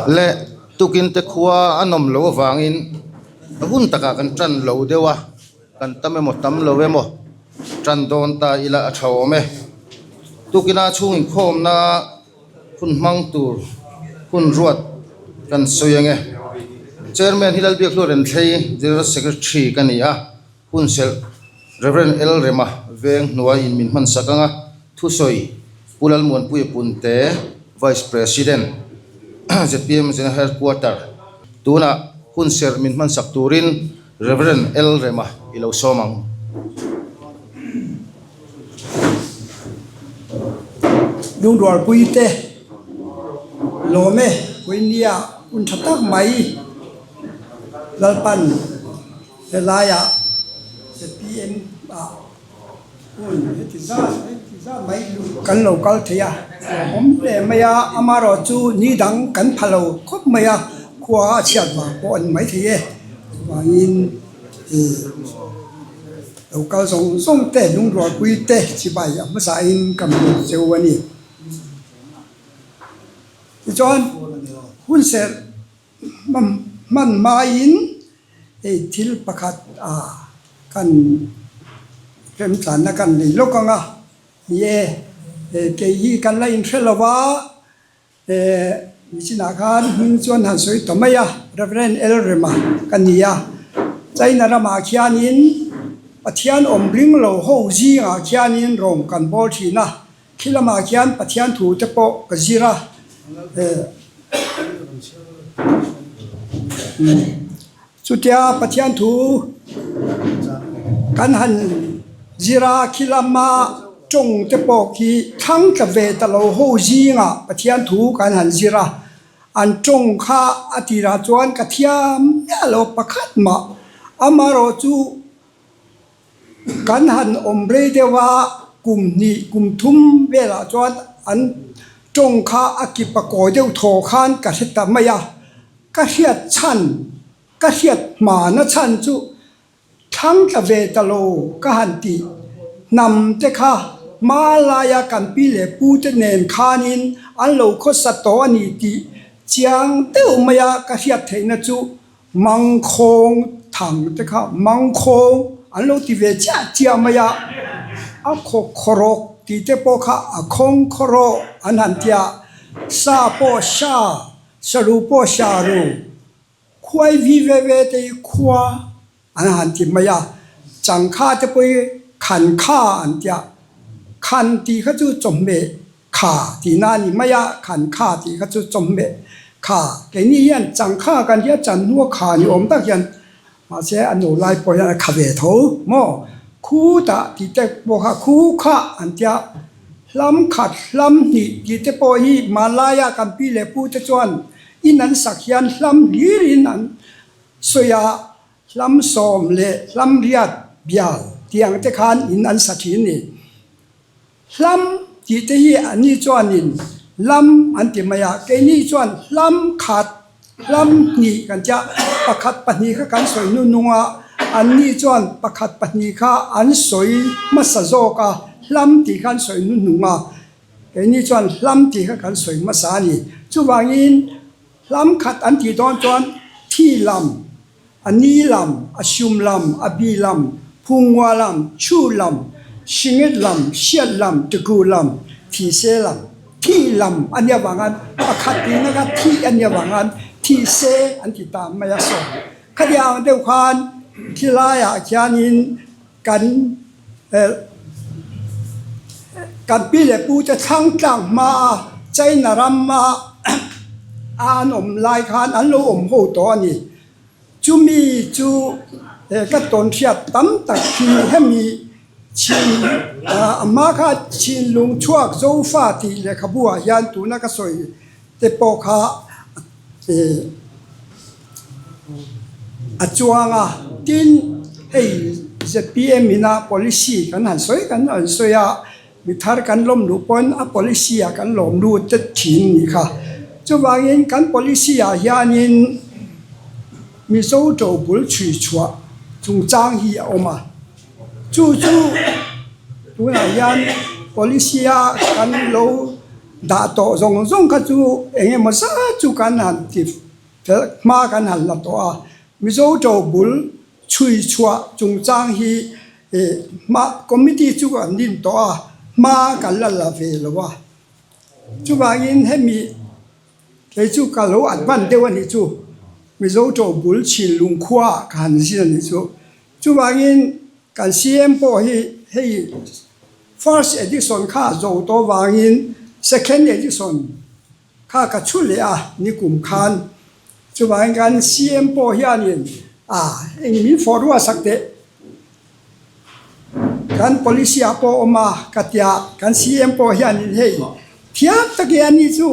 Le tukin te khua a nawm loh avangin a hun takah kan tan lo deuh a, kan tam emaw tam lo emaw tan dawn ta ila a tha awm e. Tukina chhung inkhawmna hun hmang tur hun ruat kan sawi ang e. Chairman hi Lalbiakhlua Renthlei General Secretary ka ni a. Hunserh Rev. L. Rema veng hnuaiin min hman sak anga thusawi Pu Lalmuanpuia Punte, Vice President, zpm General Headquarter, tunah hunserh min hman sak turin Rev. L. Rema i lo sawm ang. Lungrualpuite lawm e, Puinia hun tha tak mai Lalpan. Helaiah zpm ah hun heti zat heti zat mai kan lo kal thei a, hlauhawm hle mai a, amaherawh chu ni dang kan pha lo khawp mai a, khua a chhiat vang pawh a ni maithei e, chuvangin ih lo kal zawng zawng te lungrualpui te chibai a hmasain ka hmu cheu a ni. Tichuan hun serh hman hmain hei thil pakhat ah kan remtlanna kan nei lawk ang a, ni e, kei hi kan la inhre lo va, nichinah khan hming chuan han sawi ta mai a, Reverend El Rema ka ni a, China ramah khianin Pathian awm ring lo ho zingah khianin rawng kan bawl thin a, Khi lamah khian Pathian thu te pawh ka zir a, chutia Pathian thu kan han zir a, khi lama tawng te pawh khi thlang tla ve ta lo ho zingah Pathian thu kan han zir a, an tawng kha a tirah chuan ka thiam miah lo pakhat mah, amaherawh chu. Kan han awm rei deuh a, kum hnih kum thum velah chuan an tawng kha a kip a kawi deuh thaw khan ka hre ta mai a, ka hriat chhan, ka hriat hmana chhan chu thlang tla ve ta lo ka han tih hnam te kha hma laia kan pi leh pu te nen khanin an lo khawsa tawh a ni tih chiang deuh maia ka hriat theihna chu Mangkhawng thang te kha mangkhawng an lo ti ve chiah chiah mai a, a khaw khawrawk tih te pawh kha a khawng khawrawh an han ti a, sa pawh sa, saru pawh saru, khuai vi ve ve te hi khua an han ti mai a, changkha te pawh hi khankha an ti a, khan tih kha chu chawhmeh Kha tihna a ni mai a, khan kha tih kha chu chawhmeh kha. Keini hian chang kha kan tia chan hnua kha ni awm tak hian mahse a nu lai pawh hian a kha ve tho maw? Khu tah tih te pawh kha khu kha an tia, hlam khat hlam hnih tih te pawh hi hmanlaia kan pi leh pu te chuan in an sak hian hlam hlirin an sawi a, hlam sawm leh hlam riat bial tih ang te khan in an sa thin ni. Hlam tih te hi an ni chuanin lam an ti mai a, keini chuan hlam khat, hlam hnih kan tia, pakhat pahnih kha kan sawi hnuhnung a, an ni chuan pakhat pahnih kha an sawi hmasa zawk a, hlam tih kha an sawi hnuhnung a, keini chuan hlam tih kha kan sawi hmasa a ni. Chuvangin hlam khat an tih dawn chuan thi lam. A ni lam, a sium lam, a bi lam, phungua lam, chu lam, singit lam, siat lam, tuku lam, thise lam, thi lam a nia vang an pakhat tihna kha thi a nia vang an thise an ti ta mai a saw. Khatiang deuh khan thilaiah khianin kan kan pi leh pu te thlang tlang hma a China rama an awm lai khan an lo awm ho tawh a ni. Chumi chu ka tawn hriat tam tak hi hemi chhin a hma kha chhinlung chhuak Zofa tih lehkhabu ah hian tuna ka sawi te pawh kha A chuang a, tin hei zpm ina policy kan han sawi kan han sawi a, mi thar kan lawm luh pawn a policy ah kan lawm lut tet thin ni kha. Chuvangin kan policy ah hianin Mizo tobul chhui chhuah chungchang hi a awm a, chu chu tunah hian policy a kan lo. dah tawh zawng zawng kha chu eng emaw zat chu kan han ti fel hma kan han la tawh a. Mizo to bul chhui chhuah chungchang hi hma committee chu an din tawh a, hma kan la la ve lo a. Chuvangin hemi kei chu ka lo advance deuh a nih chu, Mizo to bul chhin lungkhua ah ka han zin a nih chu. Chuvangin kan CM pawh hi hei first edition kha a zo tawh vangin second edition kha ka chhu leh a nikum khan. Chuvangin kan CM pawh hianin a eng min fawh ruah sak teh kan policy ah pawh awm a ka tia kan CM pawh hianin hei thiam takin ani chu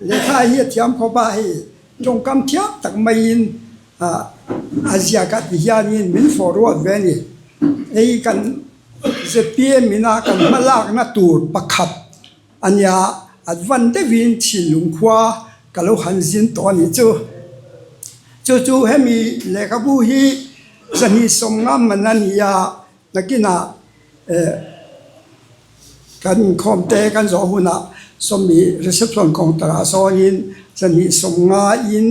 lehkha hi a thiam khawp a hei tawngkam thiam tak maiin a ziak a ti hianin min fawh ruat ve a ni. Hei kan zpm ina kan hmalakna tur pakhat a nia a van deuhin thinlung khua ka lo han zin tawh a nih chu. Chu chu hemi lehkhabu hi zahnih sawmnga man a ni a, nakinah eh kan inkhawm te kan zawh hunah sawmi reception counter ah sawnin zahnih sawmnga in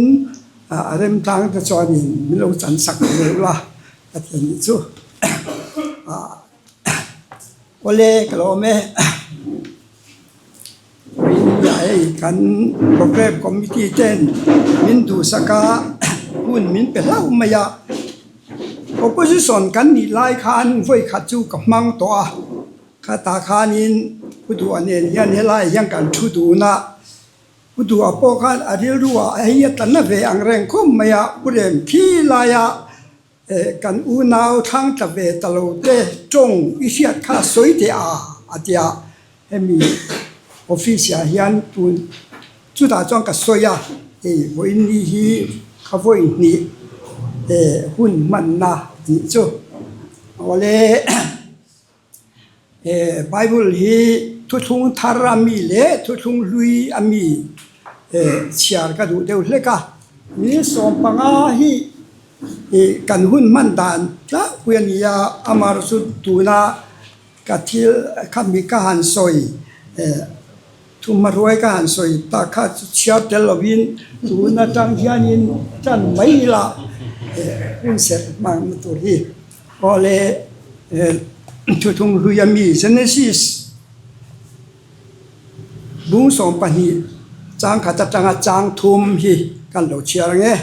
a remtlang te chuanin min lo chan sak ve ula ka ti a nih chu. Awle ka lo awm e. Hei kan programme committee ten min duhsak a hun min pe hlauh mai a. Opposition kan nih lai khan vawi khat chu ka hmang tawh a. Khatah khanin Pu Duha nen hian helaiah hian kan thu dun a. Pu Duha pawh khan a rilru ah hei a tla na ve ang reng khawp mai a. Pu Remthi laia Kan unau thlang tla ve ta lo te tawng i hriat kha sawi teh a, a ti a. Hemi office ah hian tun chutah chuan ka sawi a, hei vawiin ni hi ka vawi hnih hun hmanna tih chu. Awle. Bible hi thuthlung thar a mi leh thuthlung hlui a mi chhiar ka duh deuh hlek a. Ni 15 hi kan hun hman dan tlangpui a ni a, amaherawhchu chu tuna ka thil khami ka han sawi Thuhmahruai ka han sawi tak kha chu chhiar tel lovin tun atang hianin tan mai ila hun serh hmangna tur hi. Aw le Thuthung hlui a mi Genesis bung 12 chang khat atanga chang thum hi kan lo chhiar ang e.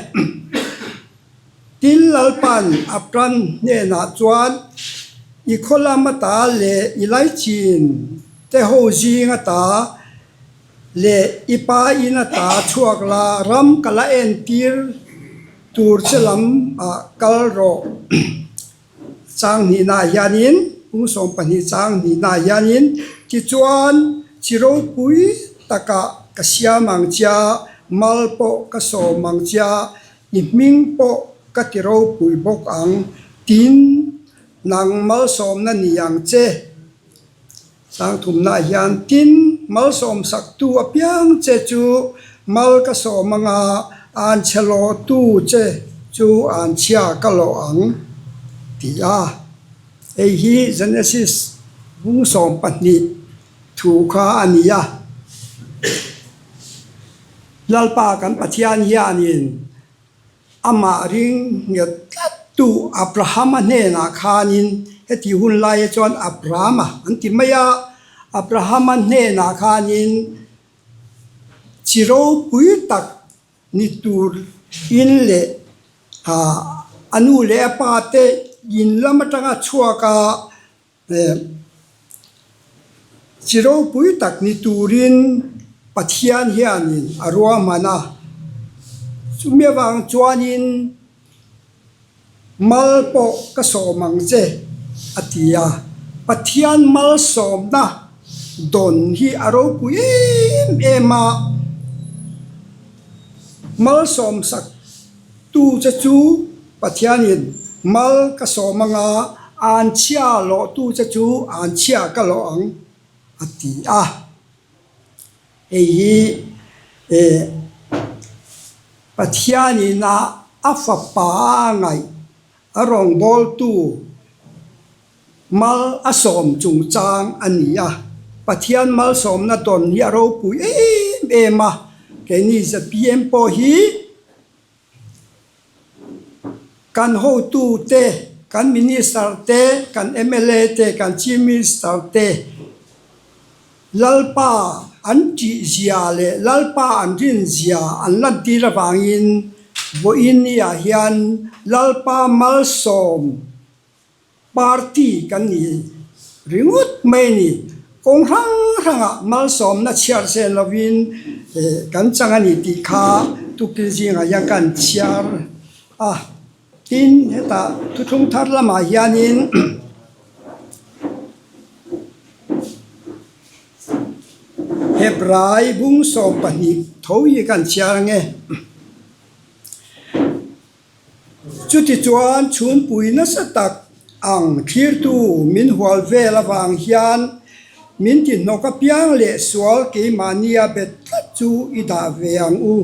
Tin Lalpa'n Abram hnenah chuan, I khaw lam ata leh i laichin te ho zing ata leh i pa in ata chhuak la, ram ka la entir tur che lam ah kal rawh. Chang hnihnaah hianin, kum 12 chang hnihnaah hianin, tichuan chi ropui takah ka siam ang chia, mal pawh ka sawm ang chia, i hming pawh ka ti ropui bawk ang, tin nang malsawmna ni ang che. Sangthumnaah hian tin malsawmsaktu apiang che chu mal ka sawm anga anchhe lawhtu che chu anchhia ka lawh ang, ti a. Hei hi Genesis bung 12 thu kha a ni a. Lalpa kan Pathian hianin Amah ring nghet tlat tu Abrahama hnenah khanin heti hun laia chuan Abrahama an ti mai a, Abrahama hnenah khanin chi ropui tak ni tur in leh a nu leh a pa te in lam atanga chhuak a, Chi ropui tak ni turin Pathian hianin a ruahman a, chumi avang chuanin mal pawh ka sawm ang che a ti a. Pathian malsawmna dawn hi a ropui em em a, malsawmsak Tu che chu Pathianin mal ka sawm anga anchhia lawhtu che chu anchhia ka lawh ang a ti a. Hei hi Pathianin a fapa a ngaih a rawngbawltu mal a sawm chungchang a ni a. Pathian malsawmna dawn hi a ropui em em a, keini zpm pawh hi kan hotute, kan Minister te, kan mla te, kan Chief Minister te Lalpa an ṭih zia leh Lalpa an rin zia an lantir avangin vawiin ni ah hian Lalpa malsawm Party kan ni ringawt mai a ni. Kawng hrang hrangah malsawmna chhiar zen lovin kan chang a ni tih kha tuktin zingah hian kan chhiar a. Tin, hetah thuthlung thar lamah hianin Hebrai bung 12 tho hi kan chhiar ang e. Chutichuan chhungpui nasa tak ang thlirtu min hual vel avang hian min ti hnawk apiang leh sual keimahnia bet tlat chu i dah ve ang u.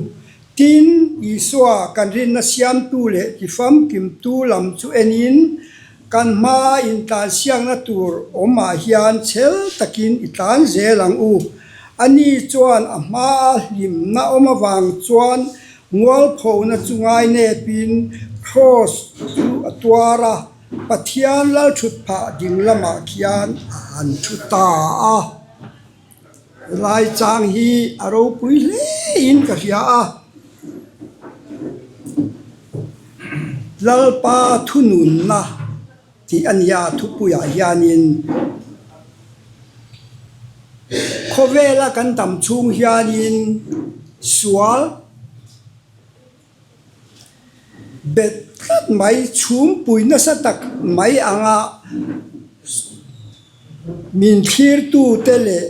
Tin, Isua kan rinna siamtu leh tifamkimtu lam chu enin kan hmaa intlansiakna tur awmah hian chhel takin i tlan zel ang u. Ani chuan a hmaa hlimna awm avang chuan Mualphona chu ngainepin Kraws chu a tuar a, Pathian lalthutphah ding lamah khian a han thu ta a. Helai chang hi a ropui hlein ka hria a, Lalpa thununna tih a nia thupuiah hianin khawvela kan dam chhung hianin sual bet tlat mai chhungpui nasa tak mai anga min thlirtute leh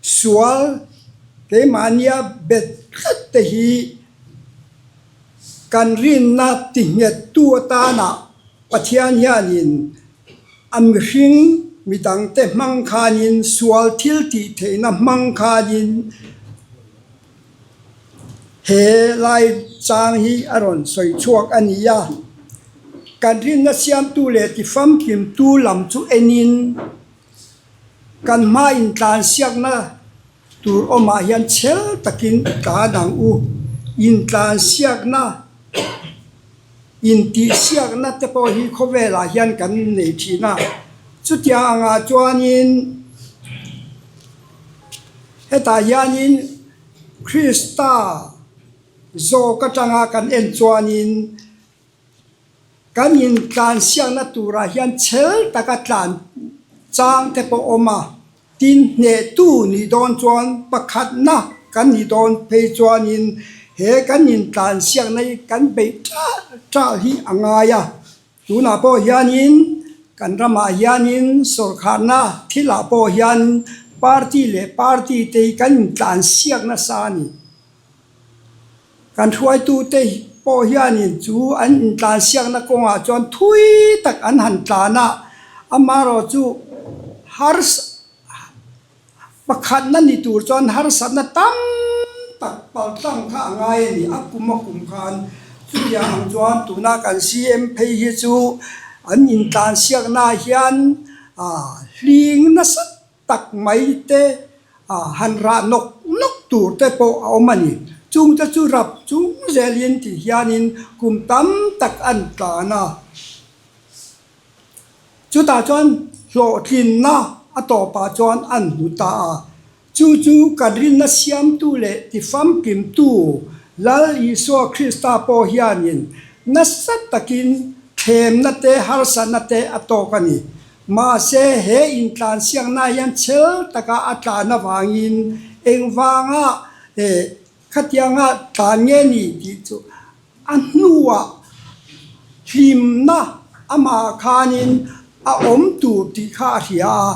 Sual keimahnia bet tlat te hi kan rinna tinghettu atana Pathian hianin a mihring midangte hmang khanin sual thil tih theihna hmang khanin he lai chang hi a rawn sawi chhuak a ni a. Kan rinna siamtu leh tifamkimtu lam chu enin. Kan hma intlansiakna tur awmah hian chhel takin i tlan ang u. Intlansiakna, intihsiakna te pawh hi khawvelah hian kan nei thin a. Chutiang angah chuanin hetah hianin Krista zawk atanga kan en chuanin, Kan intlansiakna turah hian chhel taka tlan chang te pawh awm a, tin hnehtu nih dawn chuan pakhatna kan nih dawn phei chuanin he kan intlansiakna hi kan beih ṭah ṭah hi a ngai a. Tunah pawh hianin kan ramah hianin sawrkharna thilah pawh hian party leh party te hi kan intlansiak nasa a ni. Kan hruaitute pawh hianin chu an intlansiakna kawngah chuan thui tak an han tlan a, amaherawh chu harsa pakhatna ni tur chuan harsatna tam tak paltlang kha a ngai a ni, a kum a kum khan chutiang ang chuan tuna kan CM phei hi chu an intlansiaknaah hian hling nasa tak mai te han rah nawk nawk tur te pawh a awm a ni. Chung te chu rap chung zelin ti hianin kum tam tak an tlan a. Chutah chuan hlawhtlinna a tawpah chuan an hmu ta a. Chu chu kan rinna siamtu leh tifamkimtu Lal Isua Krista pawh hianin nasa takin thlemna te harsatna te a tawk a ni. Mahse, he intlansiakna hian chhel taka a tlan avangin engvanga khatianga tlan nge ni tih chu a hnuah hlimna amah khanin a awm tur tih kha a hria a,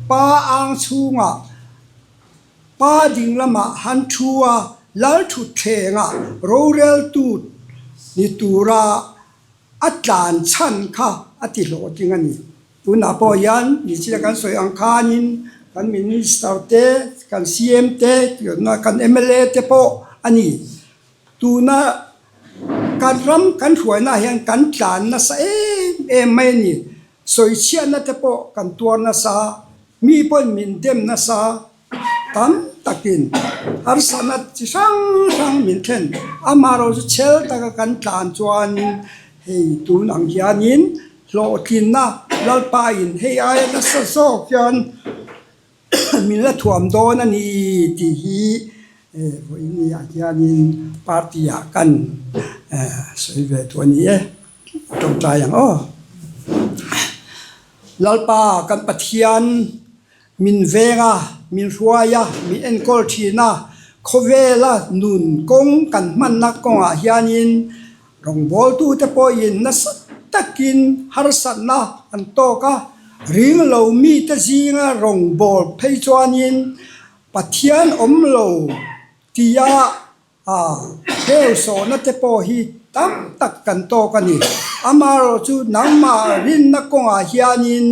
pa ang chhungah pa ding lamah han thu a, lalthutthlengah roreltu ni tura A tlan chhan kha a ti hlawhtling a ni. Tunah pawh hian Nichina kan sawi ang khanin kan Minister te, kan CM te, kan mla te pawh a ni. Tuna kan ram kan hruainaah hian kan tlan nasa em em mai a ni. Sawichhiatna te pawh kan tuar nasa. Mi pawhin min dem nasa tam takin harsatna chi hrang hrang min thlen. Amaherawhchu chhel taka kan tlan chuanin hei tun ang hianin hlawhtlinna Lalpain hei aia nasa zawk hian min la thuam dawn a ni tih hi vawiin ah hianin party ah kan sawi ve duh a ni e, a tawngtai ang aw. Lalpa kan Pathian min veng a, min hruai a, min enkawl thin a, khawvela nun kawng kan hmanna kawngah hianin Rawngbawltute pawhin nasa takin harsatna an tawk a, ring lo mite zinga rawngbâwl phei chuanin Pathian awm lo tia heu sawhna te pawh hi tam tak kan tawk a ni. Amaherawhchu nangmah rinna kawngah hianin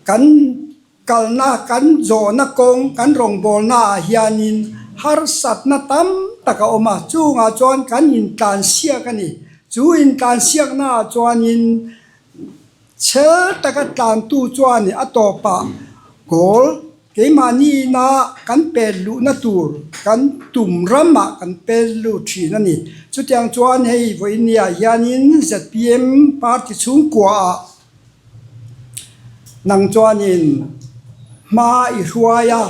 Kan kalna, kan zawhna kawng, kan rawngbawlna ah hianin harsatna tam tak a awm a, chungah chuan kan intlansiak a ni. Chu intlansiakna ah chuanin chhel taka tlantu chuan a tawpah goal keimahni ina kan pet luhna tur kan tum ramah kan pet lut thin a ni. Chutiang chuan hei vawinia hianin zpm party chhungkua ah Nang chuanin hma i hruai a,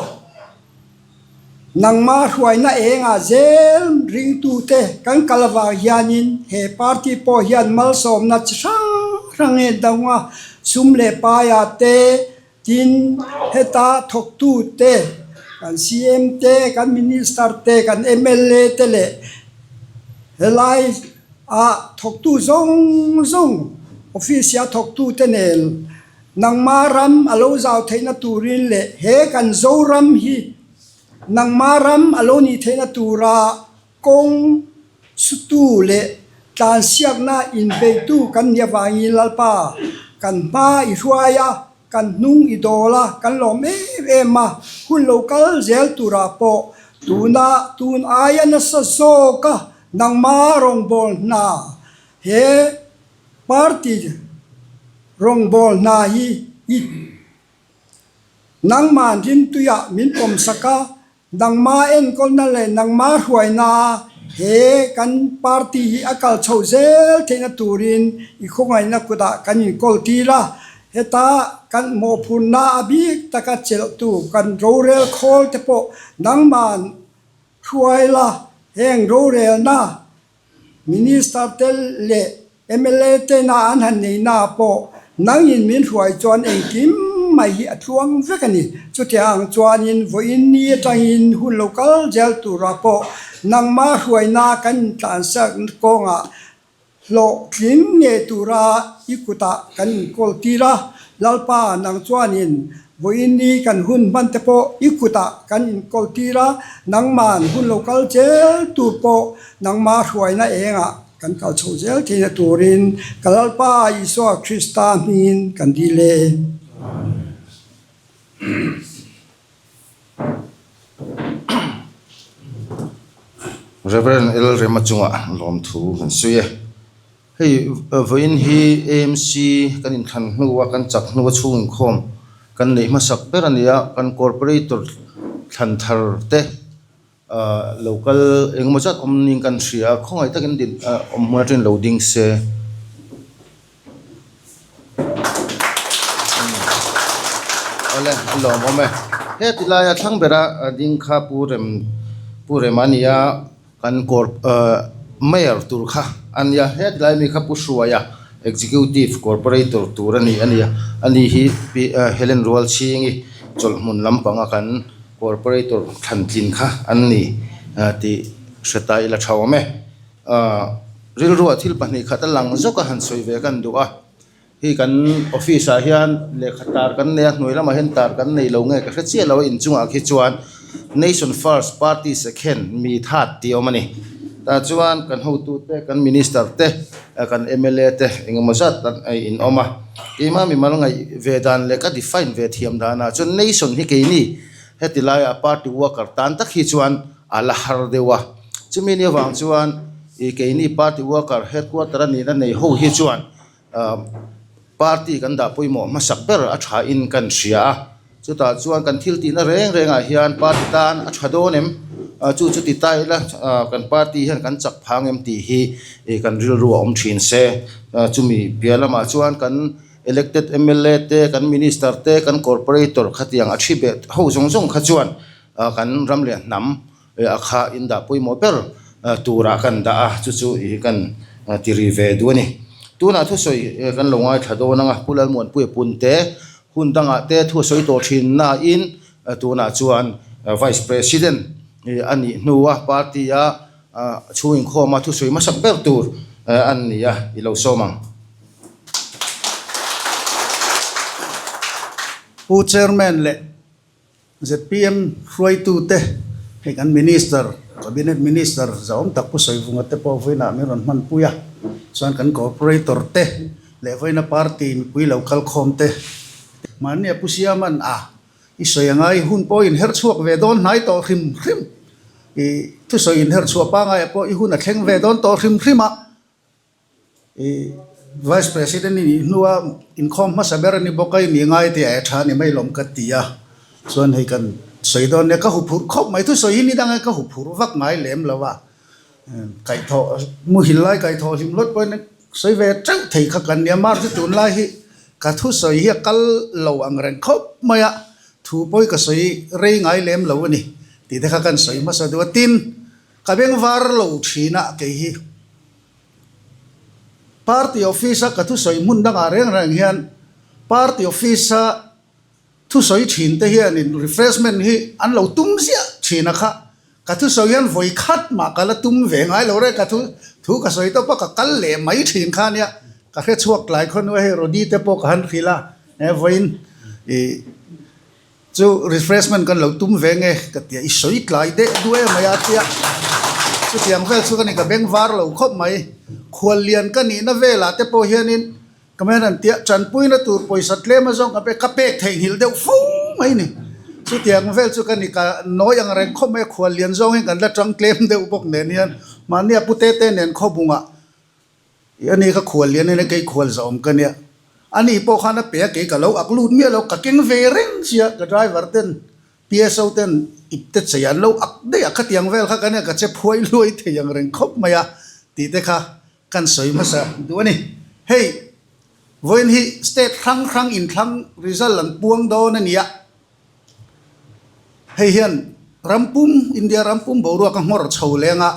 nangma hruaina engah zel ringtute kan kal avang hianin he party pawh hian malsawmna chi hrang hrang nge dang a, sum leh paia te, tin heta thawktute, kan CM te, kan Minister te, kan mla te leh helai Ah thawktu zawng zawng office a thawktute nen nangma ram a lo zau theihna turin leh he kan Zoram hi nangma ram a lo nih theihna tura kawng sutu leh tlansiakna inbeitu kan nih avangin Lalpa kan hma i hruai a, kan hnung i dawl a, kan lawm em em a, hun lo kal zel turah pawh tuna tun aia nasa zawk a Nangma rawngbâwl hna he party rawngbâwl hna hi i nangma'n rimtuiah min pawmsak a, nangma enkawlna leh nangma hruaina he kan party hi a kal chho zel theihna turin i khawngaihna kutah kan inkawl tir a, heta kan mawhphurhna a bik taka chelhtu kan rorel khawl te pawh nangma'n Hruai la, heng rorelna Minister te leh mla tena an han neihna ah pawh nangin min hruai chuan engkim mai hi a tluang vek a ni. Chutiang ang chuanin vawiin ni atangin hun lo kal zel turah pawh nangmah hruaina kan intlansak kawngah Hlawhtling ngei tura i kutah kan inkawl tir a, Lalpa nang chuanin vawiin ni kan hun hman te pawh i kutah kan inkawl tir a, nangman hun lo kal zel tur pawh nangma hruaina engah kan kal chho zel theihna turin ka Lalpa Isua Krista hmingin kan dil e. Rev. Elrema chungah lawmthu kan sawi e. Hei vawiin hi AMC kan inthlan hnua kan chak hnua chhung inkhawm kan neih hmasak ber a ni a, kan corporator thlan thar te ahh lo kal engemaw zat awm niin kan hria a, khawngaih takin din ahh awm hmun atangin lo ding se. Awle a lawmawm e. Heti laia thlang bera ding kha Pu Rem Pu Rema a ni a, kan kawr ahh Mayor tur kha a nia. Heti lai mi kha Pu Hruaia Executive Corporator tur a ni a nia. Ani hi Pi Helen Rualchhingi chawlhhmun lampanga kan Corporator thlantlin kha an ni tih hre ta ila tha awm e. Rilruah thil pahnih khat a lang zawk a han sawi ve kan duh a, hei kan office ah hian lehkha tar kan nei a, hnuai lamah hian tar kan nei lo nge ka hre chiah lo a inchungah khi chuan nation first party second mi that tih a awm a ni. Tah chuan kan hotute kan minister te kan mla te engemaw zat an in awm a, keimah mimal ngaih ve dan leh ka define ve thiam danah chuan nation hi keini heti laiah party worker tan tak hi chuan a la har deuh a, chumi ni avang chuan ih keini party worker headquarter a nihna nei ho hi chuan ahh. Party kan dah pawimawh hmasak ber a tha in kan hria a, chutah chuan kan thil tihna reng reng ah hian party tan a tha dawn em? Chu chu ti ta ila kan party hian kan chak phang em tih hi kan rilru a awm thin se. Chumi piah lamah chuan kan elected mla te, kan minister te, kan corporator khatiang a thi beh ho zawng zawng kha chuan kan ram leh hnam a kha in dah pawimawh ber turah kan dah a, chu chu ih kan ti ri ve duh a ni. Tunah thusawi kan lo ngaithla dawn ang a, Pu Lalmuanpuia Punte hun dangah te thu a sawi tawh thin nain tunah chuan Vice President a nih hnua party a chhung inkhawma thusawi hmasak ber tur an ni a, i lo sawm ang. Pu Chairman leh Zpm hruaitute, hei kan Minister, Cabinet Minister zahawm tak Pu Sawivunga te pawh vawiinah min rawn hmanpui a, chuan kan Corporator te leh vawiina party mipui lo kal khawm te. Mahni a Pu Siaman a i sawi anga i hun pawh inher chhuak ve dawn hnai tawh hrim hrim, i thusawi inher chhuah pangaia pawh i hun a thleng ve dawn tawh hrim hrim a. I Vice President i nih hnua inkhawm hmasa ber a ni bawk a, i nih ngai tih a tha a ni mai lawm ka ti a. Chuan hei kan sawi dawn nia, ka huphurh khawp mai. Thusawi hi ni danga ka huphurh vak ngai lem lo a. Kaihthawh, muhil lai kaihthawh hlim hlawt pawhin sawi ve teuh thei kha kan nia. Mar chu tunlai hi ka thusawi hi a kal lo ang reng khawp mai a, thu pawi ka sawi rei ngai lem lo a ni tih te kha kan sawi hmasa duh a. Tin, ka bengvar lo thin a kei hi. Party office a ka thusawi hmun dangah reng reng hian party office a thusawi thin te hianin refreshment hi an lo tum ziah thin a kha. Ka thusawi hian vawi khat mah ka la tum ve ngai lo reng ka thu thu ka sawi tawp a ka kal leh mai thin kha nia ka hre chhuak tlai khaw hnuai hei Rody te pawh ka han hrilh a he vawiin ih Chu refreshment kan lo tum ve nge ka ti a, i sawi tlai deh duh em mai a tia. Chutiang vel chu ka ni ka beng var lo khawp mai. Khuallian ka nihna velah te pawh hianin ka men an tia tanpuina tur pawisa tlem azawng ka pek ka pek theihnghilh deuh fo mai ni. Chutiang vel chu ka ni ka nawi ang reng khawp mai a, khuallian zawng hian kan la tang tlem deuh bawk nen hian mahni a pute te nen khawbungah I ani ka khual lian ania kei khual zahawm ka nia. Ani pawh khan a pe a kei ka lo ak lut miah lo, ka keng ve reng sia ka driver ten PSO ten ip te chei an lo ak daih a khatiang vel kha ka nia ka che phuai luai thei ang reng khawp mai a tih te kha kan sawi hmasa duh a ni. Hei vawiin hi state hrang hrang inthlang result an puang dawn a nia. Hei hian ram pum, India ram pum boruak a nghawr chho leng a,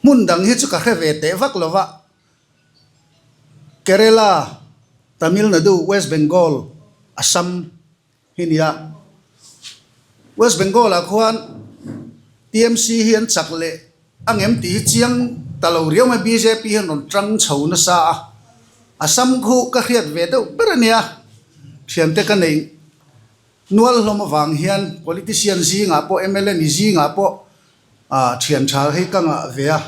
hmun dang hi chu ka hre ve teh vak lo va. Kerala, Tamil Nadu, West Bengal, Assam hi nia. West Bengal ah khuan TMC hi an chak leh a ngem tih hi chiang ta lo riau mai, bjp hian rawn tang chho nasa a. Assam khu ka hriat ve deuh ber a nia, thiante ka nei. Nual hlawm avang hian politician zingah pawh mla ni zingah pawh thian tha hi ka ngah ve a.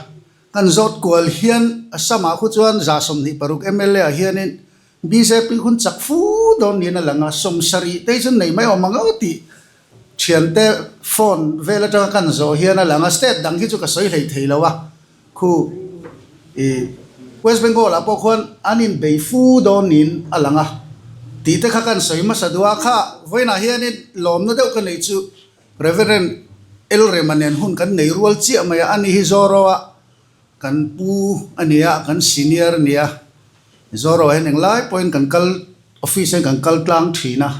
Kan zawt kual hian Assam-ah khu chuan 26 mla ah hianin bjp hun chak fu dawn niin a lang a, 70 te hi chu nei mai awm ang aw tih thiante phone vel atanga kan zawh hian a lang a. State dang hi chu ka sawi hlei thei lo a. Khu i West Bengal ah pawh khuan an in bei fu dawn niin a lang a tih te kha kan sawi hmasa duh a, kha vawiinah hianin lawmna deuh ka neih chu Reverend Elrema nen hun kan nei rual chiah mai a, ani hi Zoro a kan pu a ni a, kan senior a ni a, Zoro ah hian englai pawhin kan kal office ah hian kan kal tlang thin a,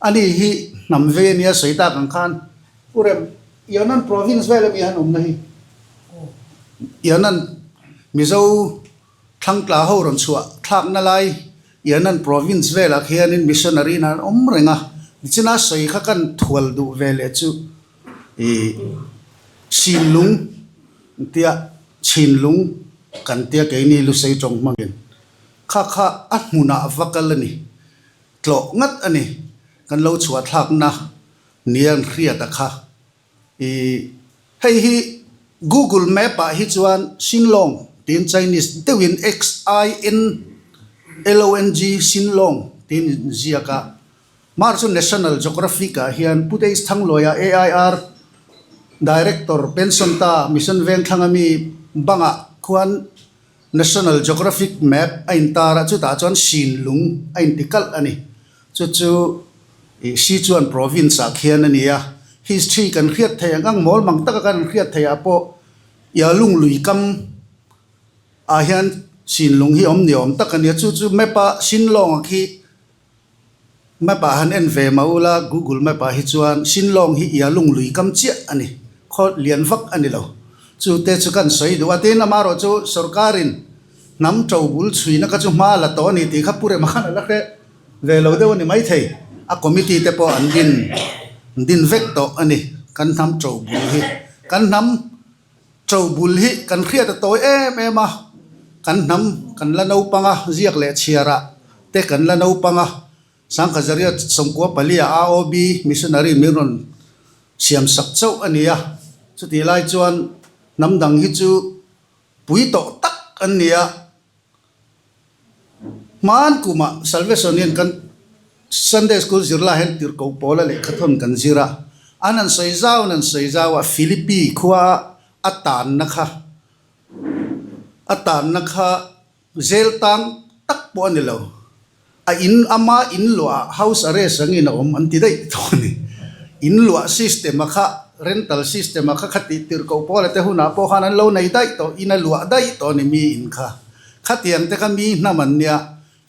ani hi hnam vei a nia sawi tak ang khan Pu Rem, Yunnan province vel ami han awmna hi Yunnan Mizo thlangtla ho rawn chhuah thlakna lai Yunnan province velah khianin missionary in an awm reng a, nichina sawi kha kan thual duh ve leh chu ih Chinlung tia Chinlung kan tia keini Lusei tawng hmangin kha kha a hmunah va kal a ni tlawh ngat a ni kan lo chhuah thlakna Nian hriat a kha. I hei hi Google Map ah hi chuan Xinlong tiin Chinese deuhin XINLONG Xinlong tiin in ziak a. Mar chu National Geographic ah hian Pu Days Thangluaia AIR Director pension ta Mission Vengthlang ami bangah khuan. National Geographic map a intar a, chutah chuan Sinlung a inti kalh a ni. Chu chu ih Sichuan province ah khian a ni a. History kan hriat theih ang ang mawl mang taka kan hriat theih ah pawh Yalung lui kam ah hian Sinlung hi awm ni awm tak a ni a. Chu chu map a Sinlawng a khi Map ah han en ve mah ula, Google Map ah hi chuan Sinlawng hi Ialung lui kam chiah a ni, khaw lian vak a ni lo. Chu te chu kan sawi duh a, tin amaherawh chu sorkarin hnam to bul chhuina kha chu hma a la tawh a ni tih kha Pu Rema khan a la hre ve lo deuh a ni maithei. A committee te pawh an din an din vek tawh a ni, kan hnam to bul hi. Kan hnam To bul hi kan hriat a tawi em em a, kan hnam kan la naupang a, ziak leh chhiar ah te kan la naupang a, Sangkhazaria Sawmkua Palia AOB Missionary min rawn siam sak chauh a ni a, chutih lai chuan hnam dang hi chu pui tawh tak an ni a. Hmaan kumah Salvation hian kan Sunday School zirlai hian tirhkoh pawla lehkhathawn kan zir a, an han sawi zau an han sawi zau a, Philippi khua a tanna kha a tanna kha zel tang tak pawh a ni lo. A in ama in luah ah house arrest angin a awm an ti daih tawh a ni. In luah system a kha rental system a kha kha tih tirh koh pawl a te hunah pawh khan an lo nei daih tawh, in a luah daih tawh a ni mi in kha. Khatiang te kha mi hnam an nia.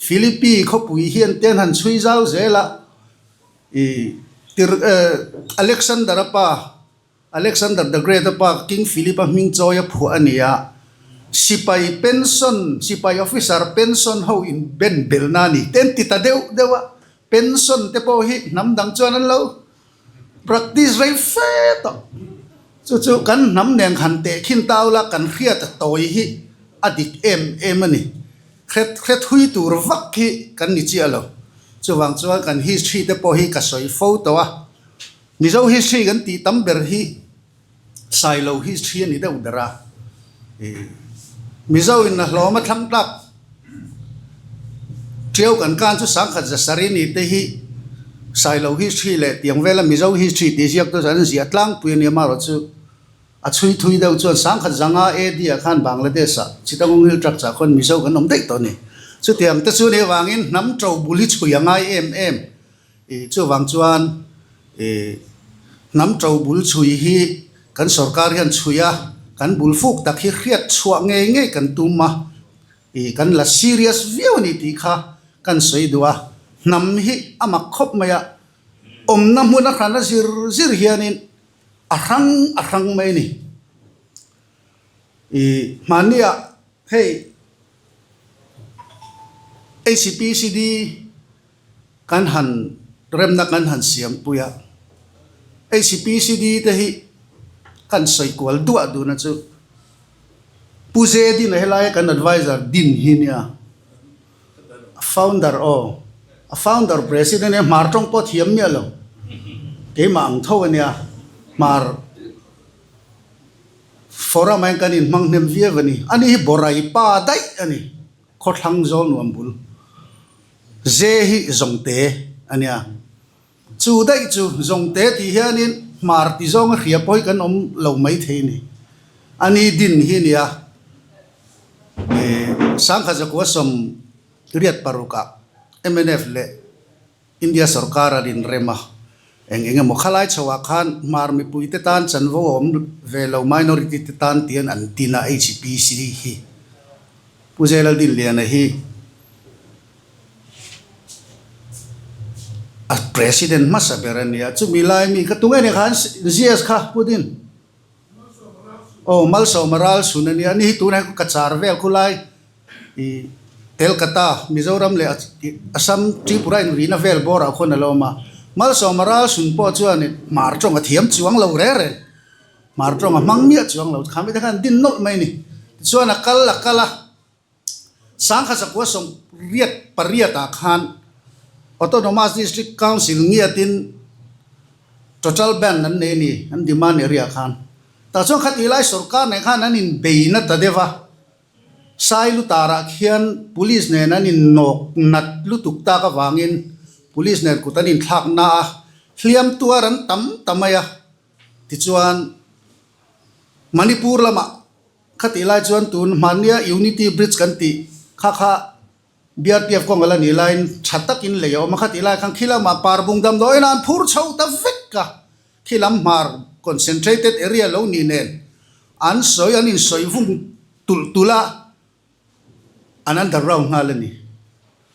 Philippi khawpui hian te an han chhui zau zel a, ih tirh Alexander a pa Alexander the Great a pa King Philip a hming chawi a phuah a ni a, sipai pension, sipai officer pension ho in ben belna a ni te an ti ta deuh deuh a, pension te pawh hi hnam dang chuan an lo practice rei fe tawh. Chu chu kan hnam nen han tehkhin tau la kan hriat a tawi hi a dik em em a ni. Hret hret hui tur vak hi kan ni chiah lo. Chuvang chuan kan history te pawh hi ka sawi fo tawh a. Mizo history kan tih tam ber hi Sailo history a ni deuh ber a. Mizo in a hlawm a thlang tlak Tiau kan kan chu Sangkhat Zasari ni te hi Sailo history leh tiang vela Mizo history tih ziak tu chu an ziah tlangpui a ni amaherawh chu a chhui thui deuh chuan Sangkhat zanga AD ah khan Bangladesh ah Chittagong Hill Tracts ah khuan Mizo kan awm daih tawh a ni. Chutiang te chu nih avangin hnam to bul hi chhui a ngai em em. Ih chuvang chuan ih hnam to bul chhui hi kan sorkar hian chhui a, kan bul fuk tak hi hriat chhuah ngei ngei kan tum a, ih kan la serious viau a ni tih kha kan sawi duh a. Hnam hi a mak khawp mai a, awmna hmun a hran a zir zir hianin a hrang a hrang mai a ni. Ih hmanniah hei HPCD. Kan han remna kan han siam pui a, HPCD te hi kan sawi kual duah dun a chu Pu Zedin a helaia kan adviser din hi nia, a founder aw, a founder president nia hmar tawng pawh thiam miah lo, keimah ang tho a nia, hmar forum ah hian kan inhmang hnem viau a ni, ani hi Borai pa daih a ni. Khawthlang zawl nuam bul ze hi zawngte a nia. Chu daih chu zawngte tih hianin hmar ti zawnga hria pawh hi kan awm lo mai thei a ni. A ni din hi a nia. Sangkhat zakua sawm riat parukah mnf leh India sorkar a rinrem a, eng eng emaw khalai chhoah khan Hmar mipuite tan chanvo a awm ve lo minority te tan tian an din a HPC hi. Pu Zelaldinliana hi a president hmasa ber a nia, chumi lai mi ka tung eng khan GS kha Pu Din. Aw Malsawma ral chhun a nia, ani hi tunah hian ka char vel khulai ih Telkata, Mizoram leh Assam Tripura inrina vel bawrah khuan a lo awm a. Malsawma ral chhun pawh chuan hmar tawng a thiam chuang lo reng reng, hmar tawng a hmang miah chuang lo, khami te khan an din nawlh mai a ni. Tichuan a kal a kal a. Sangha zakua sawmriat pariatah khan Autonomous District Council ngiatin total ban an nei a ni, an demand area khan. Tah chuan khatih lai sorkar nen khan an inbeina ta deuh a, Sailutarah khian police nen an innawk nat lutuk tak avangin police nen kut an inthlak na a, hliam tuar an tam ta mai a. Tichuan Manipur lamah. Khatih lai chuan tun hmannia Unity Bridge kan tih kha kha BRTF kawng a la nih laiin tha takin lei a awm a, khatih lai khan khi lamah Parbung damdawiin an phur chho ta vek a, khi lam hmar concentrated area lo nih nen an sawi an insawi vung tulh tulh a, an underground nghal a ni.